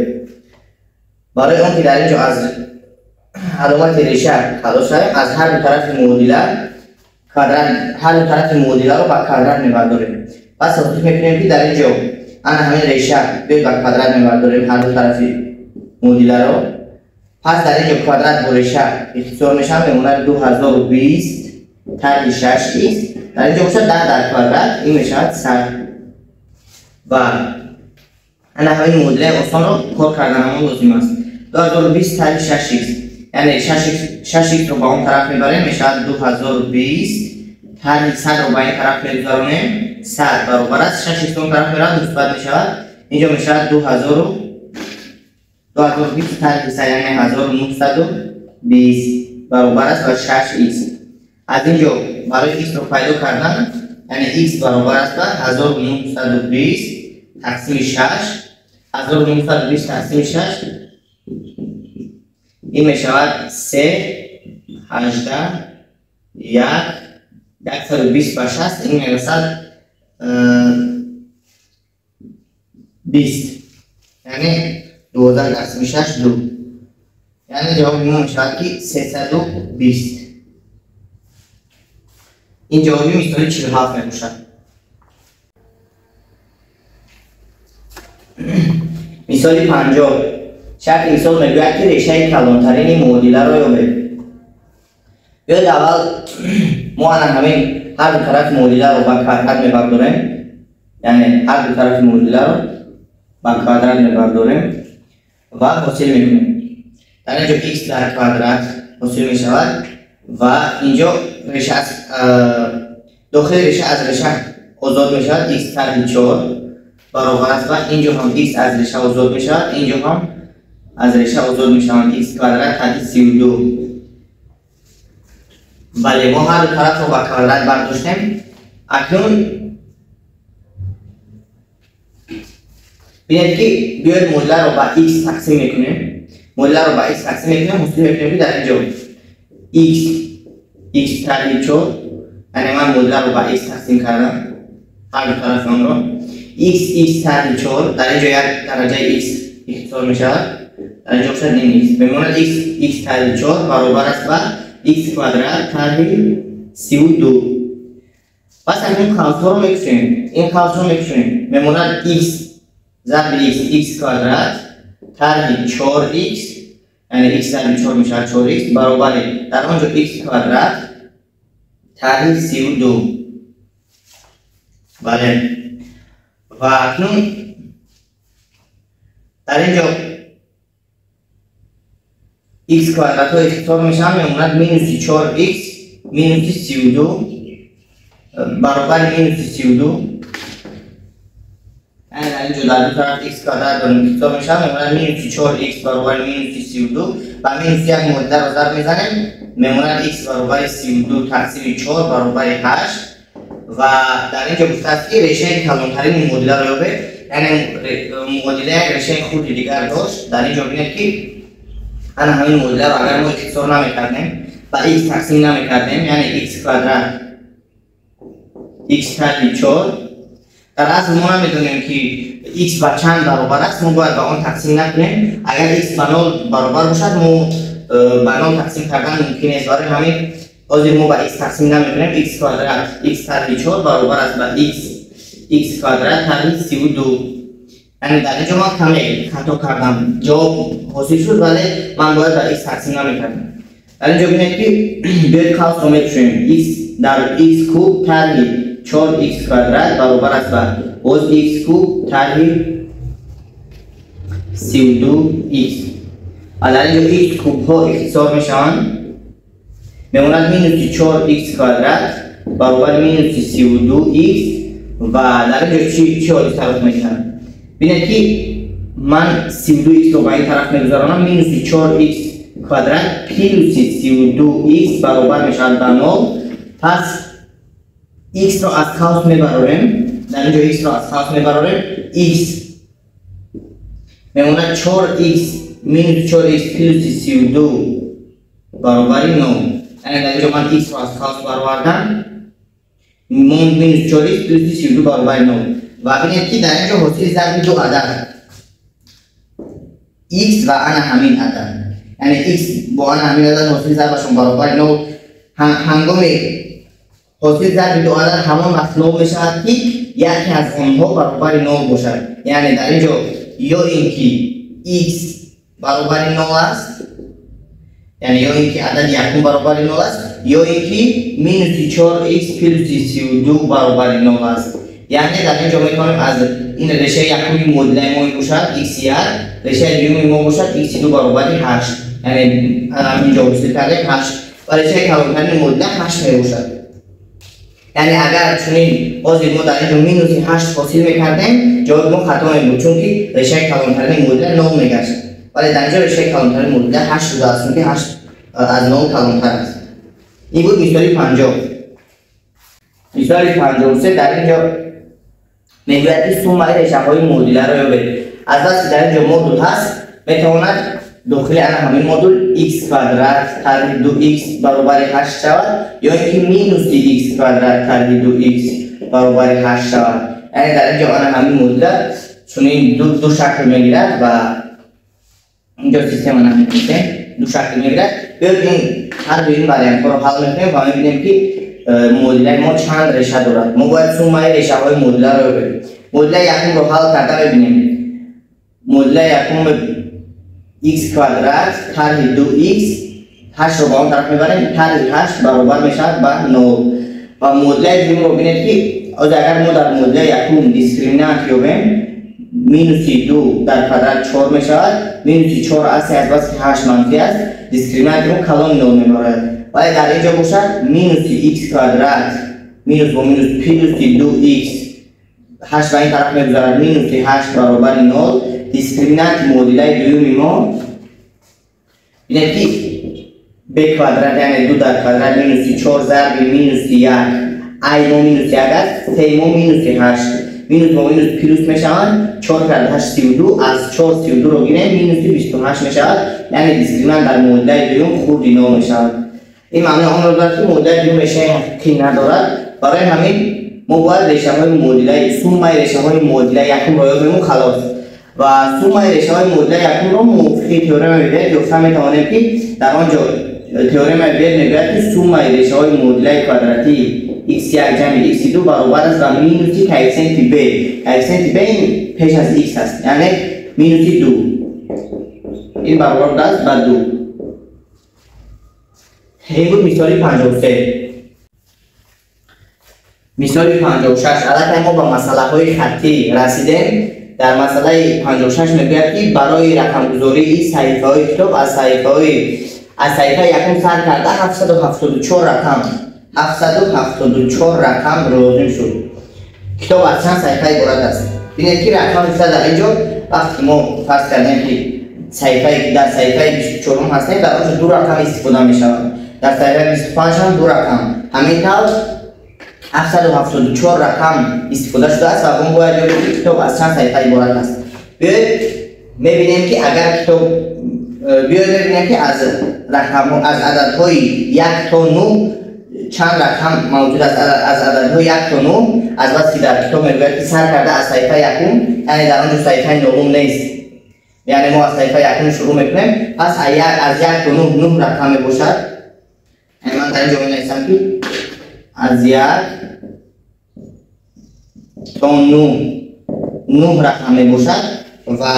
Барои он ки дар ин ҷо аз аломати реша халос шавем, аз ҳар ду тарафи муодила квадрат, ҳар ду тарафи муодиларо ба квадрат мебардорем. Пас тасодуф мекунем, ки дар ин ҷо ана ҳамин реша биёд ба квадрат мебардорем ҳар ду тарафи муодиларо. Пас дар ин ҷо квадрат бо реша ихтисор мешавад, мемонад 2020 тарҳи 6x. Дар ин ҷо бошад 10 дар квадрат, ин мешавад 100. Ва ана ҳамин муодилаи осонро кор карданамон лозим аст. 2020 тарҳи 6x, яъне 6x-ро ба он тараф мебарем, мешавад 2020 тарҳи 100-ро ба ин тараф мегузаронем, 100 баробар аст 6x он тараф меравад, мусбат мешавад, инҷо мешавад 2020 тарҳи 100, яъне 1920 баробар аст ба 6x. Аз ин ҷо барои x-ро пайдо кардан, яъне x баробар аст ба 1920 тақсими 6, 1920 тақсими 6 ин мешавад 3 18 1 120 ба 6, ин мерасад 20, яъне 12 тақсими 6 2, яъне ҷавоби мо мешавад, ки 320. Ин ҷавоби мисоли 47 мебошад. Мисоли 50. Шарти мисол мегӯяд, ки решаи калонтарини муодиларо ёбед. Биёед аввал мо ана ҳамин ҳар ду тарафи муодиларо ба квадрат мебардорем, яъне ҳар ду тарафи муодиларо ба квадрат мебардорем ва ҳосил мекунем. Дар ин ҷо x дар квадрат ҳосил мешавад ва инҷо реша аз дохили реша аз реша озод мешавад, x тарҳи 4 баробар аст ва инҷо ҳам x аз реша озод мешавад, инҷо ҳам аз реша озод мешаванд, x квадрат тарҳи 32. Бале, мо ҳар ду тарафро ба квадрат бардоштем. Акнун бинед, ки биёед муодиларо ба x тақсим мекунем. Муодиларо ба x тақсим мекунем, ҳосил мекунем, ки дар инҷо x тарҳи 4, яъне ман муодиларо ба x тақсим кардам ҳар ду тарафи онро, x тарҳи 4, дар инҷо як дараҷаи x ихтисор мешавад, дар инҷо бошад ин x мемонад, x тарҳи 4 баробар аст ба x квадрат тарҳи 32. Пас акнун қавсҳоро мекушем, ин қавсро мекушем, мемонад x зарби x, x квадрат тарҳи 4x, яъне x зарби 4 мешавад 4x баробари дар он ҷо x квадрат тарҳи 32. Бале, ва акнун дар ин ҷо x квадратҳо ихтисор мешаванд, мемонад минуси 4x минуси 32 баробари минуси 32, яъне дар ин ҷо дар ду тараф x квадрат дорем, ихтисор мешавад, мемонад минуси 4x баробари минуси 32 ва минуси як муодиларо зарб мезанем, мемонад x баробари 32 тақсими 4 баробари 8. Ва дар ин ҷо гуфтааст, ки решаи калонтарини муодиларо ёбед, яъне муодила як решаи хурди дигар дошт. Дар ин ҷо бинед, ки ана ҳамин муодиларо агар мо ихтисор намекардем, ба x тақсим намекардем, яъне x квадрат x тарҳи 4, дар асл мо намедонем, ки x ба чанд баробар аст, мо бояд ба он тақсим накунем. Агар x ба 0 баробар бошад, мо ба 0 тақсим кардан мумкин нест. Барои ҳамин ҳозир мо ба x тақсим намекунем. X квадрат x тарҳи 4 баробар аст ба x квадрат тарҳи 32. Яъне дар ин ҷо ман каме хато кардам, ҷавоб ҳосил шуд, вале ман бояд ба x тақсим намекардам. Дар ин ҷо бинед, ки биёед қавсро мекушоем, x дар x куб тарҳи 4x квадрат баробар аст ба боз x куб тарҳи 32x. Ва дар ин ҷо x кубҳо ихтисор мешаванд, мемонад минуси 4x квадрат баробари минуси 32x. Ва дар ин ҷо чӣ ҳодиса рух медиҳад? Бинед, ки ман 32x-ро ба ин тараф мегузаронам, минуси 4x квадрат плюси 32x баробар мешавад ба 0. Пас x-ро аз қавс мебарорем, дар ин ҷо x-ро аз қавс мебарорем, x мемонад 4x минус 4x плюси 32 баробари 0. Яъне дар ин ҷо ман x-ро аз қавс баровардам. Минус 4x плюси 32 баробари 0. Ва бинед, ки дар ин ҷо ҳосили зарби ду адад x ва ана ҳамин адад, яъне x бо ана ҳамин адад ҳосили зарбашон баробари 0. Ҳангоми ҳосили зарби ду адад ҳамон вақт 0 мешавад, ки яке аз онҳо баробари 0 бошад. Яъне дар ин ҷо ё ин ки x баробари 0 аст, яъне ё ин ки адади якум баробари 0 аст, ё ин ки минуси 4x плюси 32 баробари 0 аст. Яъне дар ин ҷо метавонем аз ин решаи якуми муодилаи мо бошад x1, решаи дуюми мо бошад x2 баробари 8. Яъне инҷо ҳосил кардем 8 ва решаи калонтарини муодила 8 мебошад. Яъне агар чунин ҳозир мо дар ин ҷо минуси 8 ҳосил мекардем, ҷавоби мо хато мебуд, чунки решаи калонтарини муодила 0 мегашт. Вале дар ин ҷо решаи калонтарини муодила 8 шудааст, чунки 8 аз 0 калонтар аст. Ин буд мисоли 50. Мисоли 53 дар ин ҷо мегӯяд, ки суммаи решаҳои муодиларо ёбед. Аз бас ки дар ин ҷо модул ҳаст, метавонад дохили ана ҳамин модул x квадрат тарҳи 2x баробари 8 шавад, ё ин ки минуси x квадрат тарҳи 2x баробари 8 шавад. Яъне дар ин ҷо ана ҳамин муодила чунин ду шакл мегирад ва инҷо система наменависем, ду шакл мегирад. Биёед, ин ҳар ду ин вариантҳоро ҳал мекунем ва мебинем, ки муодилаи мо чанд реша дорад. Мо бояд суммаи решаҳои муодиларо ёбем. Муодилаи якумро ҳал карда мебинем. Муодилаи якум x квадрат тарҳи 2x, 8-ро ба он тараф мебарем, тарҳи 8 баробар мешавад ба 0. Ва муодилаи дуюмро бинед, ки агар мо дар муодилаи якум дискриминант ёбем, минуси 2 дар квадрат 4 мешавад, минуси 4 асли аз бас ки 8 манфӣ аст, дискриминанти мо калони 0 мебарад. Вале дар ин ҷо бошад минуси x квадрат, минус бо минус плюси 2x, 8 ба ин тараф мегузарад, минуси 8 баробари 0. Дискриминанти муодилаи дуюми мо, бинед, ки б квадрат, яъне 2 дар квадрат минуси 4 зарби минуси 1, ай мо минуси 1 аст, с мо минуси 8, минус бо минус плюс мешаванд, 4 карда 8 32, аз 4 32-ро гирем, минуси 28 мешавад. Яъне дискриминант дар муодилаи дуюм хурди 0 мешавад. Ин маънои онро дорад, ки муодилаи дуюм решаи ҳақиқӣ надорад. Барои ҳамин мо бояд решаҳои муодилаи, суммаи решаҳои муодилаи якумро ёбему халос. Ва суммаи решаҳои муодилаи якумро мувофиқи теоремаи Виет ёфта метавонем, ки дар он ҷо теоремаи Виет мегӯяд, ки суммаи решаҳои муодилаи квадратии x1 ҷамъи x2 баробар аст ба минуси коэффисиенти b. Коэффисиенти b ин пеш аз x аст, яъне минуси 2. Ин баробар будааст ба 2. Ин буд мисоли 53. Мисоли 56. Аллакай мо ба масъалаҳои хаттӣ расидем. Дар масъалаи 56 мегӯяд, ки барои рақамгузории саҳифаҳои китоб аз саҳифаи якум сар карда 774 рақам, 774 рақам лозим шуд. Китоб аз чанд саҳифа иборат аст? Бинед, ки рақам гуфта дар ин ҷо, вақте ки мо фарз кардем, ки дар саҳифаи 24-ум ҳастем, дар он ҷо ду рақам истифода мешавад, дар саҳифаи 25 ҳам ду рақам. Ҳамин тавр 774 рақам истифода шудааст ва мо бояд ёбем, ки китоб аз чанд саҳифа иборат аст. Биёед мебинем, ки агар китоб, биёед мебинем, ки аз рақам, аз ададҳои 1 то 9 чанд рақам мавҷуд аст. Аз ададҳои 1 то 9, аз бас ки дар китоб мегӯяд, ки сар карда аз саҳифаи якум, яъне дар он ҷо саҳифаи нолум нест, яъне мо аз саҳифаи якум шурӯъ мекунем, пас аз 1 то 9 нӯҳ рақам мебошад. Яъне ман дар ин ҷо менависам, ки аз 1 то 9 нӯҳ рақам мебошад. Ва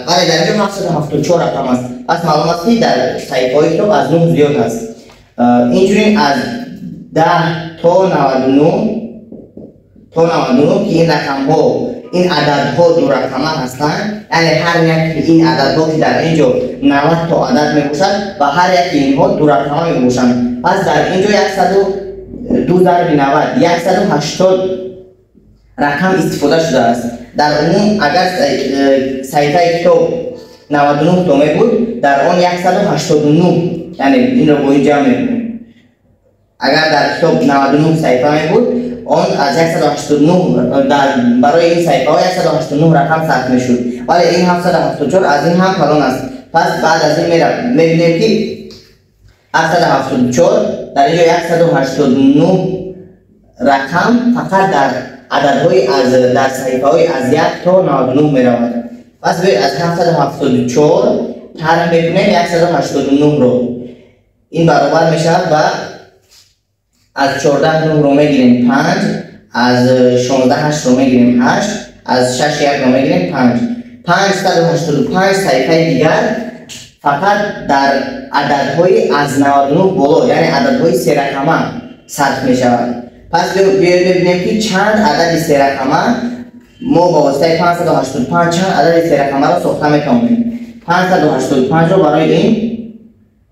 вале дар ин ҷо 774 рақам аст, пас маълум аст, ки дар саҳифаҳои китоб аз 9 зиёд аст. Инчунин аз 10 то 99, то 99, ки ин рақамҳо, ин ададҳо дурақама ҳастанд, яъне ҳар яки ин ададҳо, ки дар ин ҷо 90 то адад мебошад ва ҳар яки инҳо дурақама мебошанд, пас дар ин ҷо 102 зарби 90, 180 рақам истифода шудааст. Дар умум агар саҳифаи китоб 99 то мебуд, дар он 189, яъне инро бо ин ҷамъ мекунем. Агар дар китоб 99 саҳифа мебуд, он аз 189, дар барои ин саҳифаҳо 189 рақам сарф мешуд. Вале ин 774 аз ин ҳам калон аст. Пас баъд аз ин мебинем, ки 774 дар ин ҷо 189. рақам фақат дар ададҳои аз дар саҳифаҳои аз 1 то 99 меравад. Пас биёед аз 774 тарҳ мекунем 189-ро. Ин баробар мешавад ба аз 14 9-ро мегирем 5, аз 16 8-ро мегирем 8, аз 6 1-ро мегирем 5. 585 саҳифаи дигар фақат дар ададҳои аз 99 боло, яъне ададҳои серақама сарф мешавад. Пас биёед мебинем, ки чанд адади серақама мо ба воситаи 585 чанд адади серақамаро сохта метавонем. 585-ро барои ин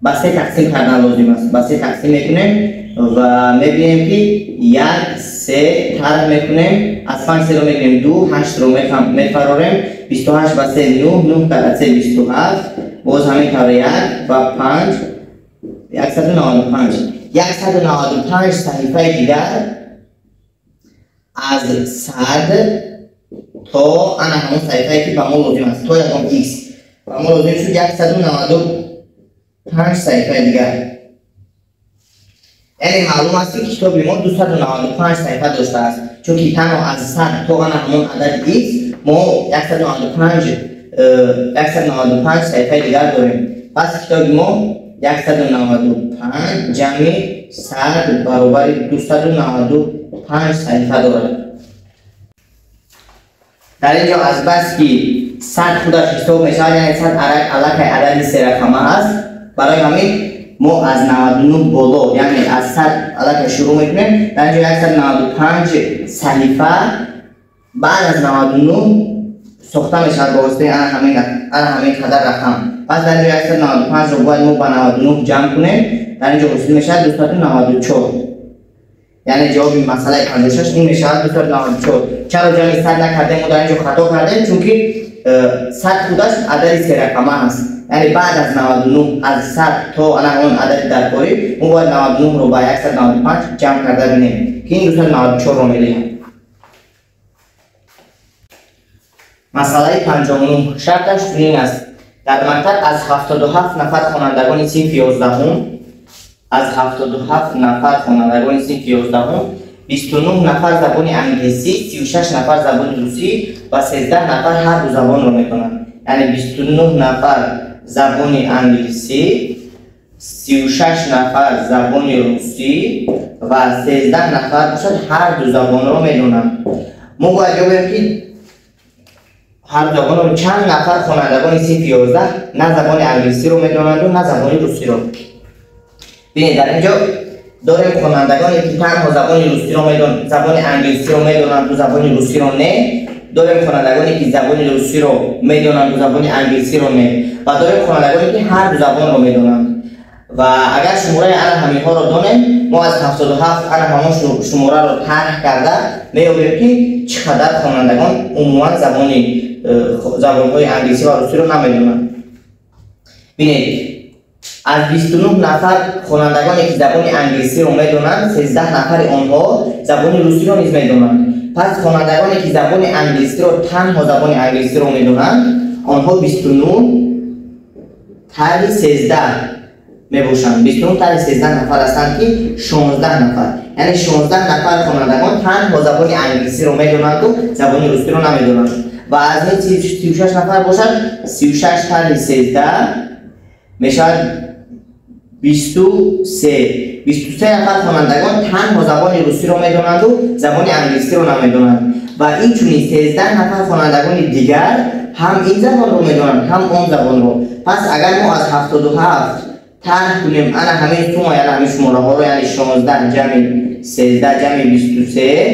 ба 3 тақсим кардан лозим аст. Ба 3 тақсим мекунем ва мебинем, ки 1, 3 тарҳ мекунем, аз 5 3-ро мегирем 2, 8-ро мефарорем, 28 ба 3 9, 9 карда 3 27, боз ҳамин тавр 1 ва 5, 195. 195 саҳифаи дигар аз 100 то ана ҳамон саҳифае, ки ба мо лозим аст, то ягон x ба мо лозим шуд 195 саҳифаи дигар. Яъне маълум аст, ки китоби мо 295 саҳифа доштааст, чунки танҳо аз 100 то ана ҳамон адади x мо 195 саҳифаи дигар дорем. Пас китоби мо 195 ҷамъи 100 баробари 295 саҳифа дорад. Дар ин ҷо аз бас ки 100 худаш ҳисоб мешавад, яъне 100 аллакай адади серақама аст, барои ҳамин мо аз 99 боло, яъне аз 100 аллакай шурӯъ мекунем. Дар ин ҷо 195 саҳифа баъд аз 99 сохта мешавад ба воситаи ана ҳамин қадар рақам. Пас дар ин ҷо 195-ро бояд мо ба 99 ҷамъ кунем. Дар ин ҷо ҳосил мешавад 294. Яъне ҷавоби масъалаи 56 ин мешавад 294. Чаро ҷамъи 100 накардем? Мо дар ин ҷо хато кардем, чунки 100 худаш адади серақама аст. Яъне баъд аз 99, аз 100 то ана ҳамон адади даркорӣ мо бояд 99-ро ба 195 ҷамъ карда бинем, ки ин 294-ро медиҳад. Масъалаи 59 шарташ чунин аст. Дар мактаб аз 77 нафар хонандагони синфи 11, аз 77 нафар хонандагони синфи 11, 29 нафар забони англисӣ, 36 нафар забони русӣ ва 13 нафар ҳар ду забонро медонанд. Яъне 29 нафар забони англисӣ, 36 нафар забони русӣ ва 13 нафар бошад ҳар ду забонро медонанд. Мо бояд ёбем, ки ҳар забонро чанд нафар хонандагони синфи 11 на забони англисиро медонанду, на забони русиро. Бинед, дар ин ҷо дорем хонандагоне, ки танҳо забони русиро медонанд, забони англисиро медонанду забони русиро не. Дорем хонандагоне, ки забони русиро медонанду забони англисиро не, ва дорем хонандагоне, ки ҳар ду забонро медонанд. Ва агар шумораи ана ҳаминҳоро донем, мо аз 77 ана ҳамон шумораро тарҳ карда меёбем, ки чӣ қадар хонандагон умуман забонҳои англисӣ ва русиро намедонанд. Бинед, аз 29 нафар хонандагоне, ки забони англисиро медонанд, 13 нафари онҳо забони русиро низ медонанд. Пас хонандагоне, ки забони англисиро танҳо забони англисиро медонанд, онҳо 29 тарҳи 13 мебошанд. 29 тарҳи 13 нафар ҳастанд, ки 16 нафар, яъне 16 нафар хонандагон танҳо забони англисиро медонанду забони русиро намедонанд. Ва аз ин 36 нафар бошад, 36 тарҳи 13 мешавад 23. 23 нафар хонандагон танҳо забони русиро медонанду забони англисиро намедонанд. Ва инчунин 13 нафар хонандагони дигар ҳам ин забонро медонанд, ҳам он забонро. Пас агар мо аз 77 тарҳ кунем ана ҳамин сума, яъне ҳамин шумораҳоро, яъне 16 ҷамъи 13 ҷамъи 23,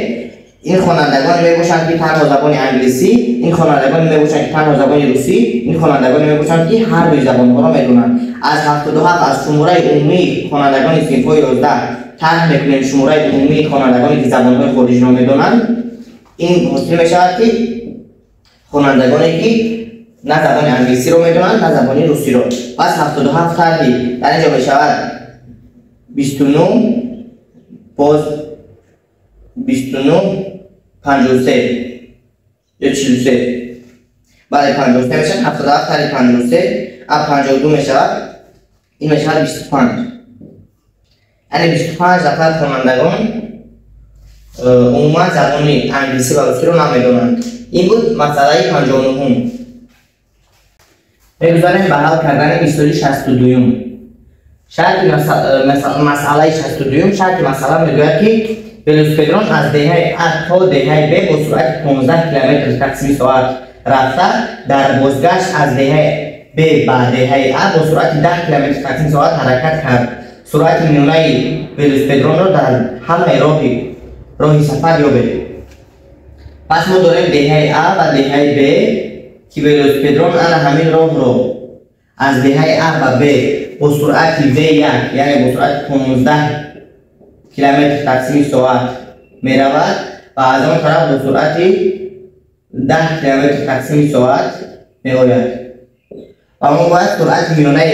ин хонандагоне мебошанд, ки танҳо забони англисӣ, ин хонандагоне мебошанд, ки танҳо забони русӣ, ин хонандагоне мебошанд, ки ҳар дуи забонҳоро медонанд. Аз 77, аз шумораи умумии хонандагони синфҳои 11 тарҳ мекунем шумораи умумии хонандагоне, ки забонҳои хориҷиро медонанд, ин ҳосил мешавад, ки хонандагоне, ки на забони англисиро медонанд, на забони русиро. Пас 77 тарҳи дар ин ҷо мешавад 29, боз 29, 53 ё 43, бале, 53 мешавад. 77 тарҳи 53 а 52 мешавад, ин мешавад 25. Яъне 25 нафар хонандагон Умуман забони англисӣ ва русиро намедонанд. Ин буд масъалаи 59. Мегузарем ба ҳал кардани мисоли 62. Шарти масъалаи 62, шарти масъала мегӯяд, ки велосипедрон аз деҳаи А то деҳаи Б бо суръати 15 километр тақсими соат рафта, дар бозгашт аз деҳаи Б ба деҳаи А бо суръати 10 километр тақсими соат ҳаракат кард. Суръати миёнаи велосипедронро дар ҳамаи роҳи сафар ёбед. Пас мо дорем деҳаи А ва деҳаи Б, ки велосипедрон ана ҳамин роҳро аз деҳаи А ба Б бо суръати V1, яъне бо суръати 15 километр тақсими соат меравад ва аз он тараф бо суръати 10 километр тақсими соат меояд. Ва мо бояд суръати миёнаи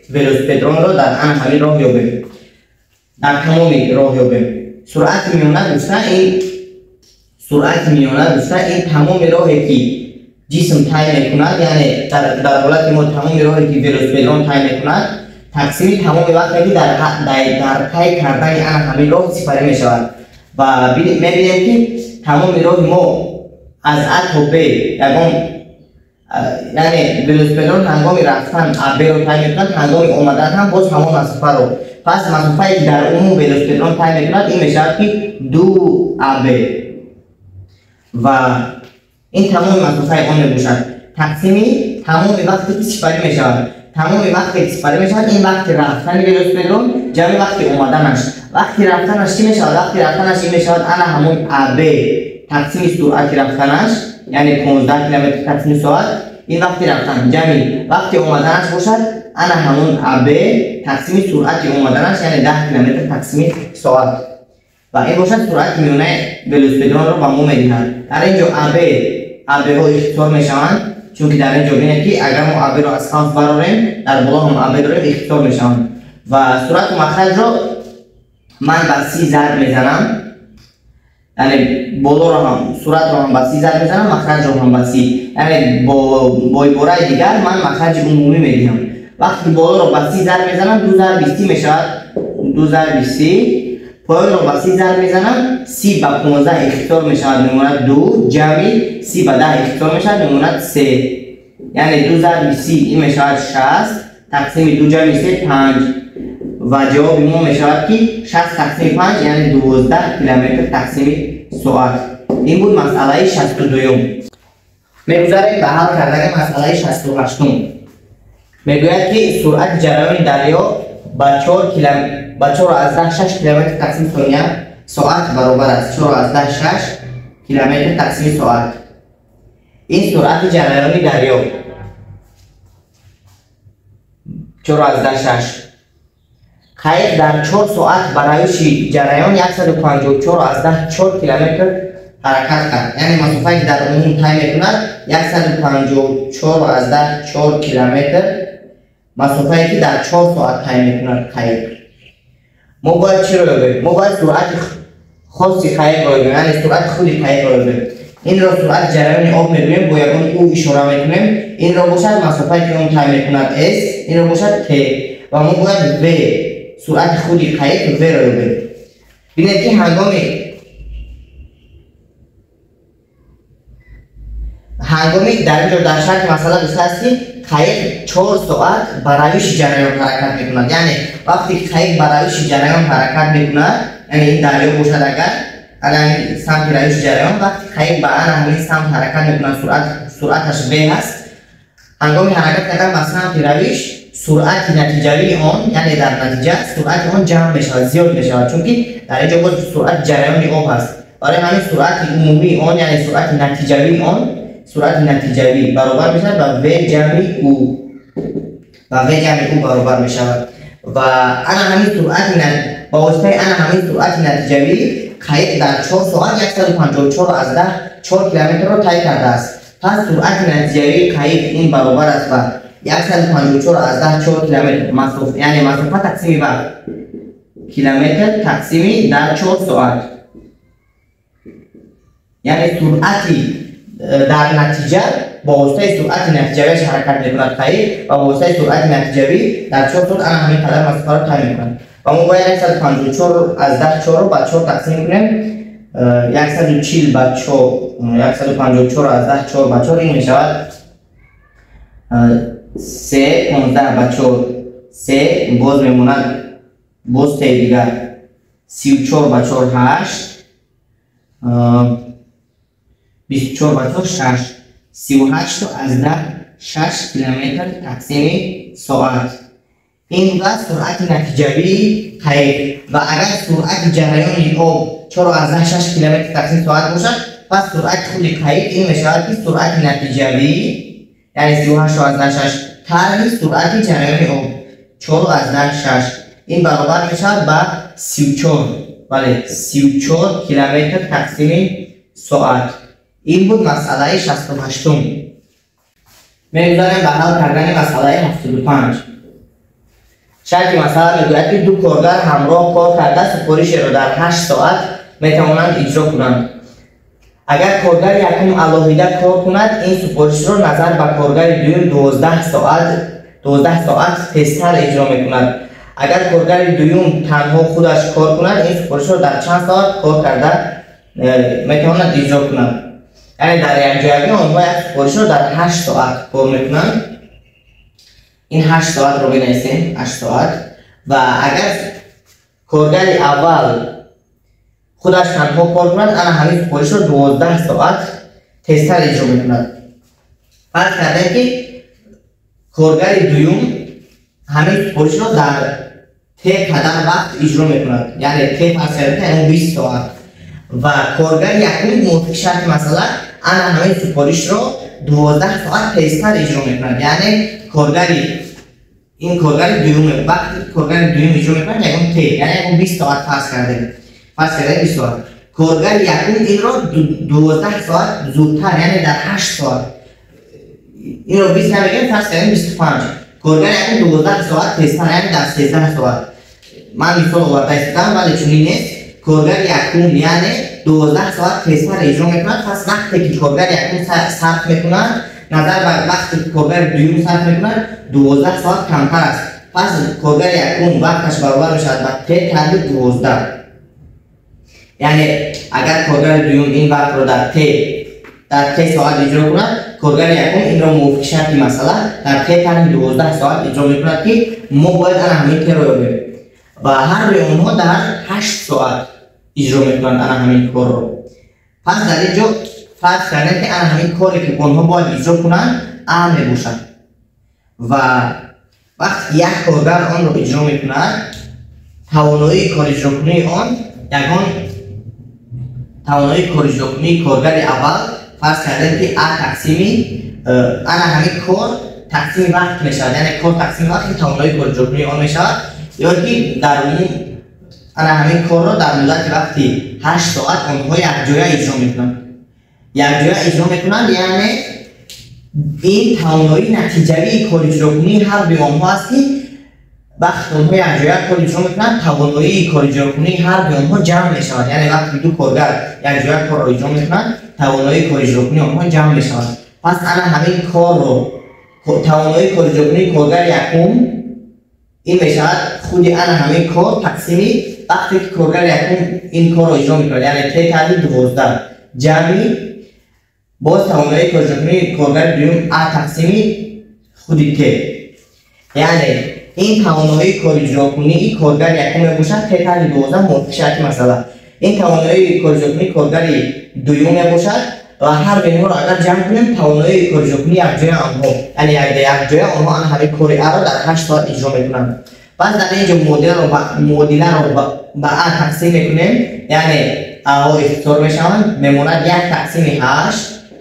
велосипедронро дар ана ҳамин роҳ ёбем, дар тамоми роҳ ёбем. Суръати миёна гуфта ин, суръати миёна гуфта ин тамоми роҳе ки ҷисм тай мекунад, яъне дар ҳолати мо тамоми роҳе ки велосипедрон тай мекунад, тақсими тамоми вақте ки дар тай кардани ана ҳамин роҳ сипарӣ мешавад. Ва мебинем, ки тамоми роҳи мо аз А то Б ягон, яъне велосипедрон ҳангоми рафтан А Б-ро тай мекунад, ҳангоми омадан ҳам боз ҳамон масофаро. Пас масофае ки дар умум велосипедрон тай мекунад, ин мешавад ки 2 АБ, ва ин тамоми масофаи он мебошад тақсими тамоми вақте ки сипарӣ мешавад. Тамоми вақте ки сипарӣ мешавад, ин вақти рафтани велосипедрон ҷамъи вақти омаданаш. Вақти рафтанаш чӣ мешавад? Вақти рафтанаш ин мешавад ана ҳамон АБ тақсими суръати рафтанаш, яъне 15 километр тақсими соат, ин вақти рафтан, ҷамъи вақти омаданаш бошад ана ҳамон АБ тақсими суръати омаданаш, яъне 10 километр тақсими соат. Ва ин бошад суръати миёнаи велосипедронро ба мо медиҳад. Дар ин ҷо АБ, АБ-ҳо ихтисор мешаванд, чунки дар ин ҷо бинед, ки агар мо АБ-ро аз қавс барорем, дар боло ҳам АБ дорем, ихтисор мешаванд. Ва суръату махраҷро ман ба 30 зарб мезанам, яъне болоро ҳам, суръатро ҳам ба 30 зарб мезанам, махраҷро ҳам ба 30. Яъне бо ибораи дигар ман махраҷи умумӣ медиҳам. Вақте болоро ба 30 зарб мезанам, 2 зарби 30 мешавад, 2 зарби 30. Поёнро ба 30 зарб мезанам, 30 ба 15 ихтисор мешавад, мемонад 2, ҷамъи 30 ба 10 ихтисор мешавад, мемонад 3. Яъне 2 зарби 30 ин мешавад 60, тақсими 2 ҷамъи 3 5. Ва ҷавоби мо мешавад, ки 60 тақсими 5, яъне 12 километр тақсими соат. Ин буд масъалаи 62. Мегузарем ба ҳал кардани масъалаи 68. Мегӯяд, ки суръати ҷараёни дарё ба 4,6 километр тақсими сония соат баробар аст. 4,6 километр тақсими соат. Ин суръати ҷараёни дарё 4,6. Қайиқ дар 4 соат ба равиши ҷараён 154,4 километр ҳаракат кард. Яъне масофае ки дар умум тай мекунад 154,4 километр, масофае ки дар 4 соат тай мекунад қайиқ. Мо бояд чиро ёбем? Мо бояд суръати хоси қайиқро ёбем, яъне суръати худи қайиқро ёбем. Инро суръати ҷараёни об мегӯем, бо ягон ӯ ишора мекунем. Инро бошад масофае ки он тай мекунад S, инро бошад T. Ва мо бояд V, суръати худи қайиқ V-ро ёбем. Бинед, ки ҳангоми дар ин ҷо дар шарти масъала гуфтааст, ки қайиқ 4 соат ба равиши ҷараён ҳаракат мекунад. Яъне вақте ки қайиқ ба равиши ҷараён ҳаракат мекунад, яъне ин дарё бошад агар, ана ҳамин самти равиши ҷараён, вақте қайиқ ба ана ҳамин самт ҳаракат мекунад, суръаташ V ҳаст. Ҳангоми ҳаракат кардан ба самти равиш, суръати натиҷавии он, яъне дар натиҷа суръати он ҷамъ мешавад, зиёд мешавад, чунки дар ин ҷо боз суръати ҷараёни об ҳаст. Барои ҳамин суръати умумии он, яъне суръати натиҷавии он, суръати натиҷавӣ баробар мешавад ба V ҷамъи U. Ба V ҷамъи U баробар мешавад. Ва ана ҳамин суръати ба воситаи ана ҳамин суръати натиҷавӣ қайиқ дар 4 соат 154,4 километрро тай кардааст. Пас суръати натиҷавии қайиқ ин баробар аст ба 154,4 километр, яъне масофа тақсими вақт, километр тақсими дар 4 соат. Яъне суръати дар натиҷа бо воситаи суръати натиҷавиаш ҳаракат мекунад қайиқ ва бо воситаи суръати натиҷавӣ дар 4 соат ана ҳамин қадар масофаро тай мекунад. Ва мо бояд 154,4-ро ба 4 тақсим кунем. 140 ба 4, 154 аз 10 4 ба 4, ин мешавад 3 15 ба 4, 3 боз мемонад, боз 3 дигар 34 ба 4 8, 24 ба 4 6, 38 аз 10 6 километр тақсими соат. Ин буд суръати натиҷавии қайиқ. Ва агар суръати ҷараёни об 4,6 километр тақсим соат бошад, пас суръати худи қайиқ ин мешавад, ки суръати натиҷавӣ, яъне 38,6 тарҳи суръати ҷараёни об 4,6, ин баробар мешавад ба 34, бале, 34 километр тақсими соат. Ин буд масъалаи 68-ум. Мегузарем ба ҳал кардани масъалаи 75. Шарти масъала мегӯяд, ки ду коргар ҳамроҳ кор карда, супоришеро дар 8 соат метавонанд иҷро кунанд. Агар коргари якум алоҳида кор кунад, ин супоришро назар ба коргари дуюм 12 соат тезтар иҷро мекунад. Агар коргари дуюм танҳо худаш кор кунад, ин супоришро дар чанд соат кор карда метавонад иҷро кунад? Яъне дар якҷоягӣ онҳо як супоришро дар 8 соат кор мекунанд. Ин 8 соатро бинависем, 8 соат. Ва агар коргари аввал худаш танҳо кор кунад, ана ҳамин супоришро 12 соат тезтар иҷро мекунад. Фарз кардем, ки коргари дуюм ҳамин супоришро дар т қадар вақт иҷро мекунад, яъне т фарз кардем, ки ягон 20 соат. Ва коргари якум мувофиқи шарти масъала ана ҳамин супоришро 12 соат тезтар иҷро мекунад. Яъне коргари ин коргари дуюм, вақте ки коргари дуюм иҷро мекунад, ягон т, яъне ягон 20 соат фарз кардем, 20 соат. Коргари якум инро 12 соат зудтар, яъне дар 8 соат, инро 20 намегӯем, фарз кардем 25. Коргари якум 12 соат тезтар, яъне дар 13 соат. Ман мисол оварда истодам, вале чунин нест. Коргари якум, яъне 12 соат тезтар иҷро мекунад. Пас вақте ки коргари якум сарф мекунад, назар ба вақте ки коргари дуюм сарф мекунад, 12 соат камтар аст. Пас коргари якум вақташ баробар мешавад ба т тарҳи 12. Яъне агар коргари дуюм ин вақтро дар т соат иҷро кунад, коргари якум инро мувофиқи шарти масъала дар т тарҳи 12 соат иҷро мекунад, ки мо бояд ана ҳамин т-ро ёбем. Ва ҳар дуи онҳо дар 8 соат иҷро мекунанд ана ҳамин корро. Пас дар ин ҷо фарз кардем, ки ана ҳамин коре, ки онҳо бояд иҷро кунанд, а мебошад. Ва вақте ки як коргар онро иҷро мекунад, тавоноии кориҷрокунии он, ягон тавоноии кориҷрокунии коргари аввал, фарз кардем, ки а тақсими ана ҳамин кор тақсими вақт мешавад, яъне кор тақсими вақт тавоноии кориҷрокунии он мешавад, ё ки дар умум ана ҳамин корро дар муддати вақти 8 соат онҳо якҷоя иҷро мекунанд, яъне ин тавоноии натиҷавии кориҷрокунии ҳар дуи онҳо аст, ки вақте онҳо якҷоя кор иҷро мекунанд, тавоноии кориҷрокунии ҳар дуи онҳо ҷамъ мешавад. Яъне вақте ду коргар якҷоя корро иҷро мекунанд, тавоноии кориҷрокунии онҳо ҷамъ мешавад. Пас ана ҳамин корро, тавоноии кориҷрокунии коргари якум, ин мешавад худи ана ҳамин кор тақсими вақте ки коргари якум ин корро иҷро мекунад, яъне т тарҳи 12, ҷамъи боз тавоноии кориҷрокунии коргари дуюм а тақсими худи т. Яъне ин тавоноии кориҷрокунии коргари якум мебошад, т тарҳи 12, мувофиқи шарти масъала. Ин тавоноии кориҷрокунии коргари дуюм мебошад. Ва ҳар дуи инҳоро агар ҷамъ кунем, тавоноии кориҷрокунии якҷоя онҳо, яъне якҷоя онҳо ана ҳамин кори аро дар 8 соат иҷро мекунанд. Пас дар ин ҷо муодиларо ба а тақсим мекунем, яъне аҳо ихтисор мешаванд, мемонад як тақсими 8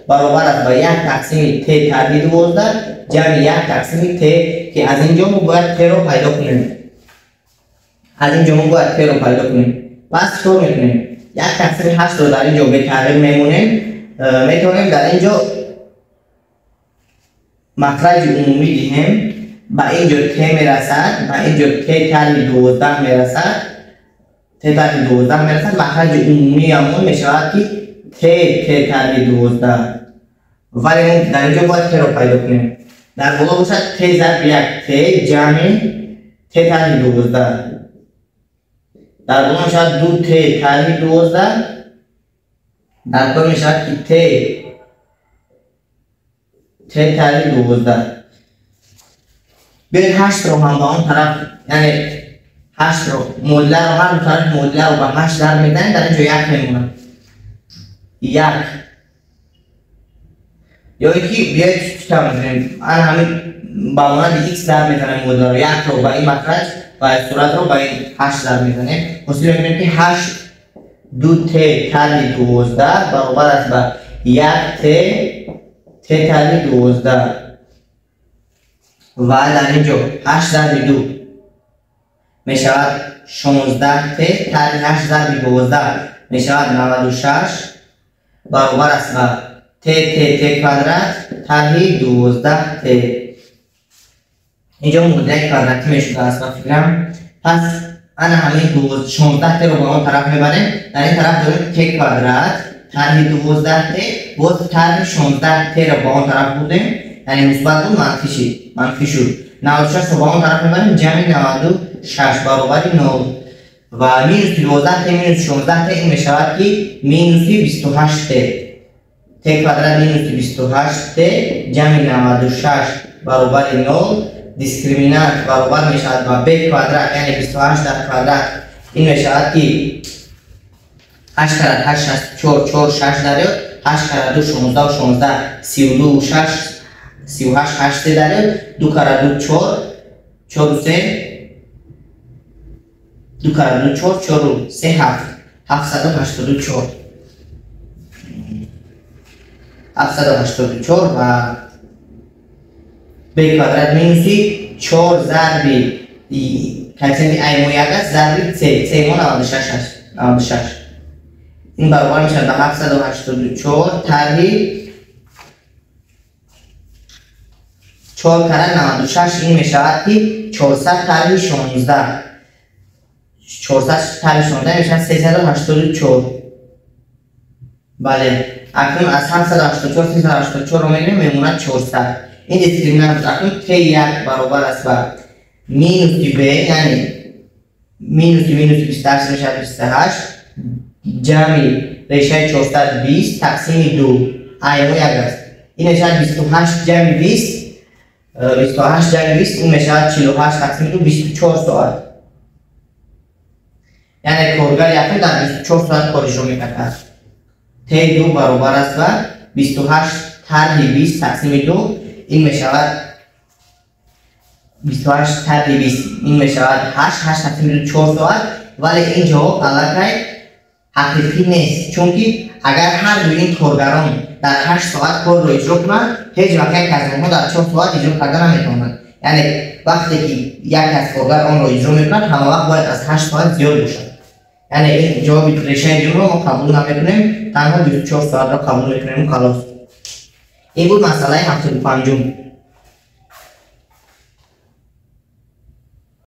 баробар аст ба як тақсими т тарҳи 12 ҷамъи як тақсими т, ки аз ин ҷо мо бояд т-ро пайдо кунем. Пас чикор мекунем? Як тақсими 8-ро дар ин ҷо бетағйир мемонем. Метавонем дар ин ҷо махраҷи умумӣ диҳем. Ба ин ҷо т мерасад, ба ин ҷо т тарҳи 12 мерасад, махраҷи умумиамон мешавад, ки т т тарҳи 12. Вале мо дар ин ҷо бояд т-ро пайдо кунем. Дар боло бошад т зарби як т ҷамъи т тарҳи 12. Дар боло мешавад ду т тарҳи 12. Дар кор мешавад ки т тарҳи 12. Биёед 8-ро ҳам ба он тараф, яъне 8-ро муодиларо ҳар ду тарафи муодиларо ба 8 зарб медиҳем, дар ин ҷо 1 мемонад. 1. Ё ин ки биёед чӣ тавр мекунем? Ана ҳамин ба монанди x зарб мезанем муодиларо, 1-ро ба ин махраҷ ва суратро ба ин 8 зарб мезанем. Ҳосил мекунем ки 8 2t тарҳи 12 баробар аст ба 1t t тарҳи 12 ва дар ин ҷо 8 зарби 2 мешавад 16t тарҳи 8 зарби 12 мешавад 96 баробар аст ба t t t квадрат тарҳи 12t. Инҷо муодилаи квадратӣ мешудааст ба фикрам. Пас ана ҳамин 16t-ро ба он тараф мебарем. Дар ин тараф дорем t квадрат тарҳи 12t, боз тарҳи 16t-ро ба он тараф бурдем, яъне мусбат буд, манфӣ шид, манфӣ шуд. 96-ро ба он тараф мебарем, ҷамъи 96 баробари 0 ва минуси 12t минуси 16t ин мешавад ки минуси 28t. T квадрат минуси 28t ҷамъи 96 баробари 0. Дискриминант баробар мешавад ба b квадрат, яъне 28 дар квадрат ин мешавад ки 8 карат 8 64 4 6 дарёд, 8 карат 2 16 16 32 6 38 8 3 дарёд, 2 карат 2 4 4 3 2 карат 2 4 4 3 7 784 784 ва b квадрат минуси 4 зарби коэффициенти а мо 1 аст зарби c, c мо 96 аст, 96 ин баробар мешавад ба 784 тарҳи 4 карат 96 ин мешавад ки 400 тарҳи 16 400 тарҳи 16 мешавад 384. Бале, акнун аз 784 384-ро мегирем, мемонад 400. Ин дискриминант акнун t1 баробар аст ба минуси b, яъне минуси минуси 28 мешавад 28 ҷамъи решаи 420 тақсими 2, а мо 1 аст. Ин мешавад 28 ҷамъи 20, 28 ҷамъи 20 ин мешавад 48 тақсими 2, 24 соат. Яъне коргари якум дар 24 соат кор иҷро мекард. T2 баробар аст ба 28 тарҳи 20 тақсими 2, ин мешавад 28 тарҳи 20, ин мешавад 8, 8 тақсими 2 4 соат. Вале ин ҷавоб аллакай ҳақиқӣ нест, чунки агар ҳар дуи ин коргарон дар 8 соат корро иҷро кунанд, ҳеҷ вақт як аз онҳо дар 4 соат иҷро карда наметавонанд. Яъне вақте ки як аз коргар онро иҷро мекунад, ҳама вақт бояд аз 8 соат зиёд бошад. Яъне ин ҷавоби решаи дуюмро мо қабул намекунем, танҳо 24 соатро қабул мекунем, халос. Ин буд масъалаи 75-ум.